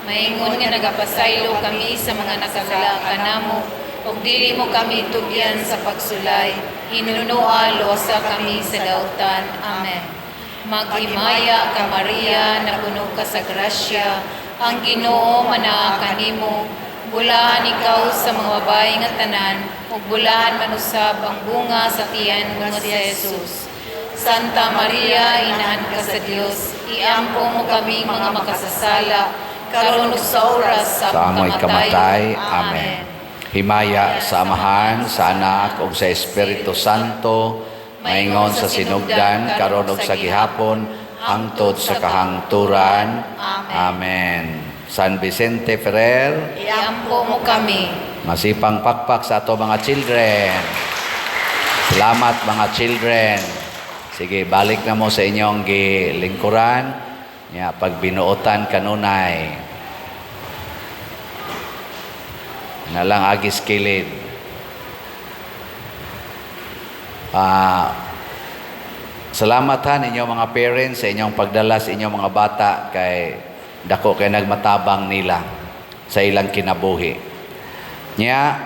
maingon nga nagapasaylo kami sa mga nakasala kanamo, ug dili mo kami tugyan sa pagsulay. Hinunoa, luwasa kami sa dautan. Amen. Maghimaya ka, Maria, napuno ka sa grasya, ang Ginoo manaa kanimo. Bulahan ikaw sa mga babae nga tanan, ug bulahan man usab ang bunga sa tiyan mo nga si Jesus. Santa Maria, inahan ka sa Dios, iampo mo kami mga makasasala, karon ug sa oras sa Sa among amoy kamatay. Amen. Himaya sa Amahan, sa Anak, ug sa Espiritu Santo, maingon sa sinugdan, karon ug sa gihapon, hangtod sa kahangturan. Amen. San Vicente Ferrer, Iampo mo kami. Masipang pakpak sa ato mga children. Salamat, mga children. Sige, balik na mo sa inyong gilingkuran. Ya, pag binuotan kanunay. Na lang agis kilid. Salamat ha ninyo mga parents sa inyong pagdala sa inyong mga bata kay dako kay nagmatabang nila sa ilang kinabuhi. Nya,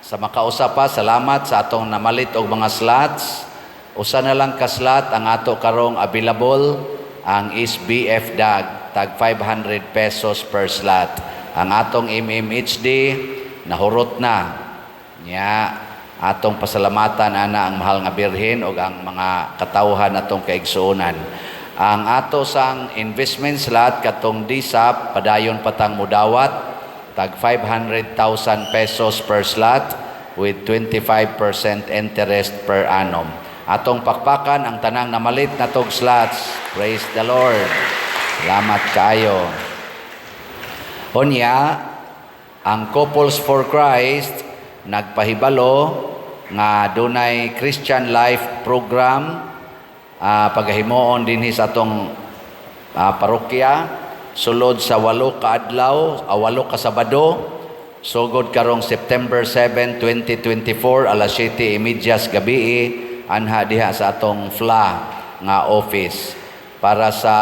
sa makausa pa, salamat sa atong namalit og mga slots. Usa na lang ka slot ang ato karong available, ang SBF DAG, tag 500 pesos per slot. Ang atong MMHD nahurot na. Nya, atong pasalamatan ana ang mahal nga Birhen ug ang mga katawhan atong kaigsuonan. Ang ato sang investment slot katong DSAP, padayon patang mudawat tag 500,000 pesos per slot with 25% interest per annum. Atong pakpakan ang tanang namalit na tog slots. Praise the Lord. Salamat kaayo. Unya, ang Couples for Christ nagpahibalo nga dunay Christian Life Program pagahimuon dinhi sa atong parokya sulod sa 8 ka adlaw, 8 ka Sabado, sugod karong September 7, 2024, alas 7:30 gabi, anha diha sa atong FLA nga office. Para sa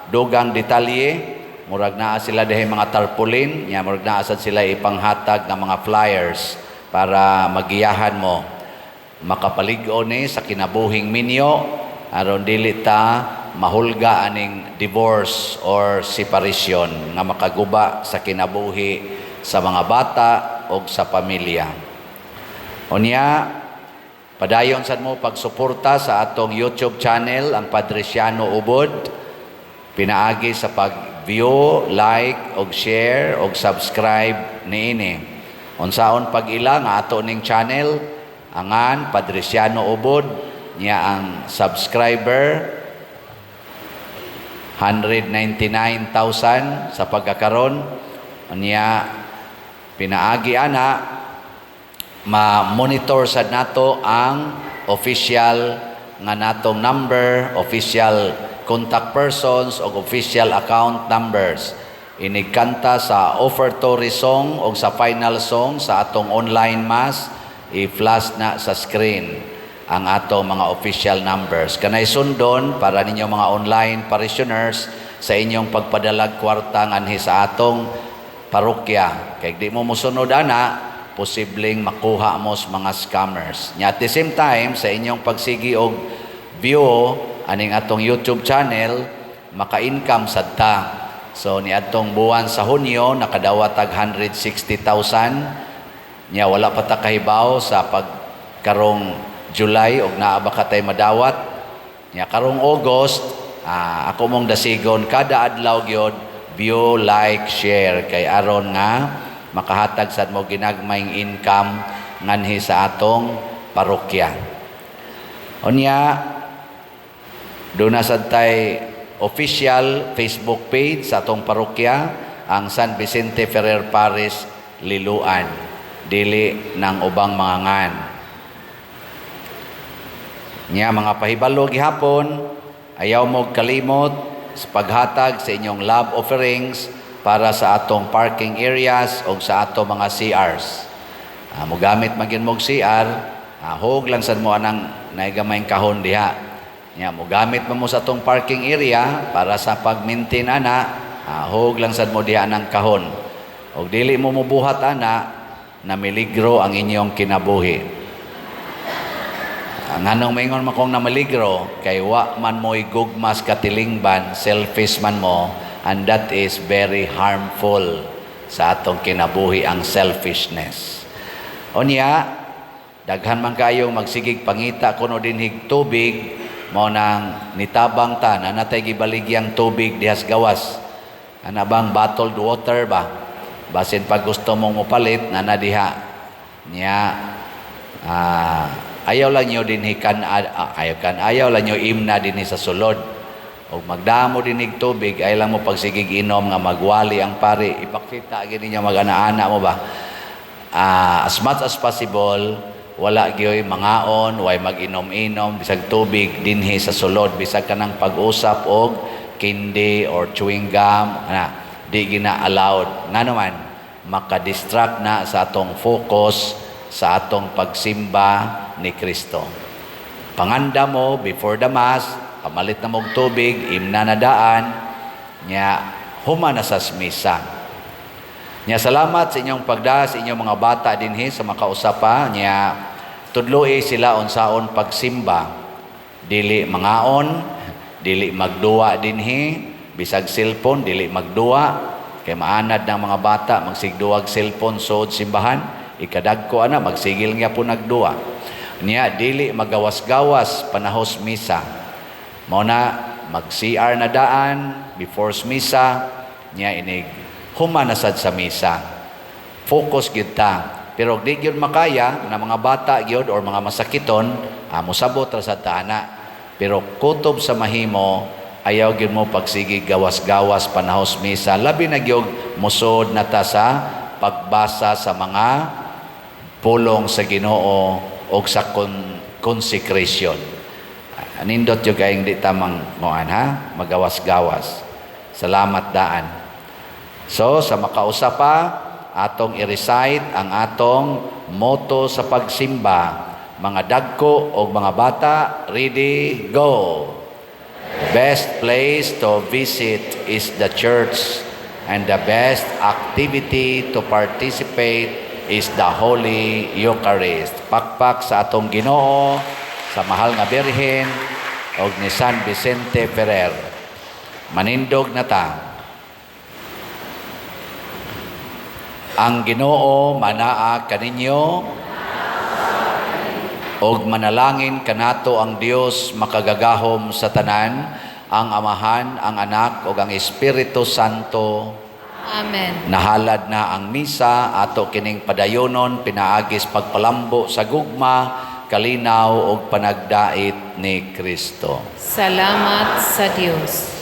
dugang detalye, murag naa sila diha mga tarpaulin nya, murag naa sad sila ipanghatag nga mga flyers para magiyahan mo. Makapalig-on ni sa kinabuhing minyo aron dili ta mahulga aning divorce or separation nga makaguba sa kinabuhi sa mga bata o sa pamilya. Unya, padayon sad mo pagsuporta sa atong YouTube channel, ang Padriciano Ubod, pinaagi sa pag-view, like, og share, og subscribe niini. Unsaon pag-ila nga ato ning channel, angan Padriciano Ubod, niya ang subscriber 199,000 sa pagkakaron. Niya, pinaagi ana ma-monitor sad nato ang official nga natong number, official contact persons o official account numbers. Inigkanta sa offertory song o sa final song sa atong online mass, i-flash na sa screen ang atong mga official numbers. Kanay sundon para ninyo mga online parishioners sa inyong pagpadalag kwarta nganhi sa atong parokya. Kay di mo mosunod ana, posibleng makuha mo sa mga scammers. Nya at the same time, sa inyong pagsigi og view aning atong YouTube channel, maka-income sad ta. So niadtong buwan sa Hunyo nakadawat tag 160,000. Nya wala pa ta kahibaw sa pagkarong July og naa ba katay madawat. Nya karong August, ako mong dasigon kada adlaw gyud, view, like, share kay aron nga makahatag sad mo ginagmayng income nganhi sa atong parokya. Unya, doon na sad tay official Facebook page sa atong parokya, ang San Vicente Ferrer Parish Liloan, dili ng ubang mga ngan. Nya mga pahibalo gihapon, ayaw mo kalimot sa paghatag sa inyong love offerings. para sa atong parking areas o sa atong mga CRs. Mogamit man gyud mog CR, hug lang sad mo anang naigamayng kahon diha. Nya mogamit man mo sa atong parking area para sa pag-maintain ana, hug lang sad mo diha anang kahon. Og dili mo mobuhat ana, namiligro ang inyong kinabuhi. Ang anong maingon man kong namaligro, kay wa man mo'y gugmas katilingban, selfish man mo, and that is very harmful sa atong kinabuhi, ang selfishness. Unya, daghan man kayong magsigig pangita kuno dinhig tubig, mao nang nitabang ta na natay gibaligyang tubig dihas gawas. Ana bang bottled water ba? Basin pag gusto mong mupalit, nana diha. Nya, ayaw lang nyo dinhi kan ayaw kan ayaw lang nyo imna dinhi sa sulod. Og magdamo dinhig tubig, ay lang mo pagsigig inom nga magwali ang pari, ipakita gini niya mag-ana-ana mo ba. As much as possible, wala gyoy mangaon, way mag-inom-inom bisag tubig dinhi sa sulod, bisag kanang pag-usap og candy or chewing gum ana, di gina allowed. Ngano man, maka-distract na sa atong focus sa atong pagsimba ni Kristo. Panganda mo before the Mass, pamalit na mog tubig, imna na daan, nya human na sa misa. Nya salamat sa inyong pagda sa inyong mga bata dinhi sa makausapa, nya tudloi sila unsaon pagsimba. Dili mangaon, dili magduwa dinhi, bisag cellphone dili magduwa kay maanad ng mga bata magsigduwag cellphone sud simbahan, ikadagko ana magsigil nga po nagduwa. Nya dili magawas-gawas panahos misa. Mao na mag-CR na daan before misa, nya inig human na sad sa misa. Focus gyud ta. Pero di gyud makaya na mga bata gyud or mga masakiton, mosabot ra sad ta ana. Pero kutob sa mahimo, ayaw gyud mo pagsige gawas-gawas panahos misa. Labi na gyud mosod na ta sa pagbasa sa mga pulong sa Ginoo og sa consecration. Anindot yung kayong di tamang nguan ha, magawas-gawas. Salamat daan. So, sa makausa pa, atong i-recite ang atong motto sa pagsimba. Mga dagko o mga bata, ready, go! The best place to visit is the church, and the best activity to participate is the Holy Eucharist. Pakpak sa atong Ginoo, sa mahal nga Birhen, og ni San Vicente Ferrer. Manindog na ta. Ang Ginoo manaa kaninyo og manalangin kanato ang Dios makagagahom sa tanan, ang Amahan, ang Anak ug ang Espiritu Santo. Amen. Nahalad na ang misa, ato kining padayonon pinaagis pagpalambo sa gugma, kalinaw ug panagdait ni Kristo. Salamat sa Dios.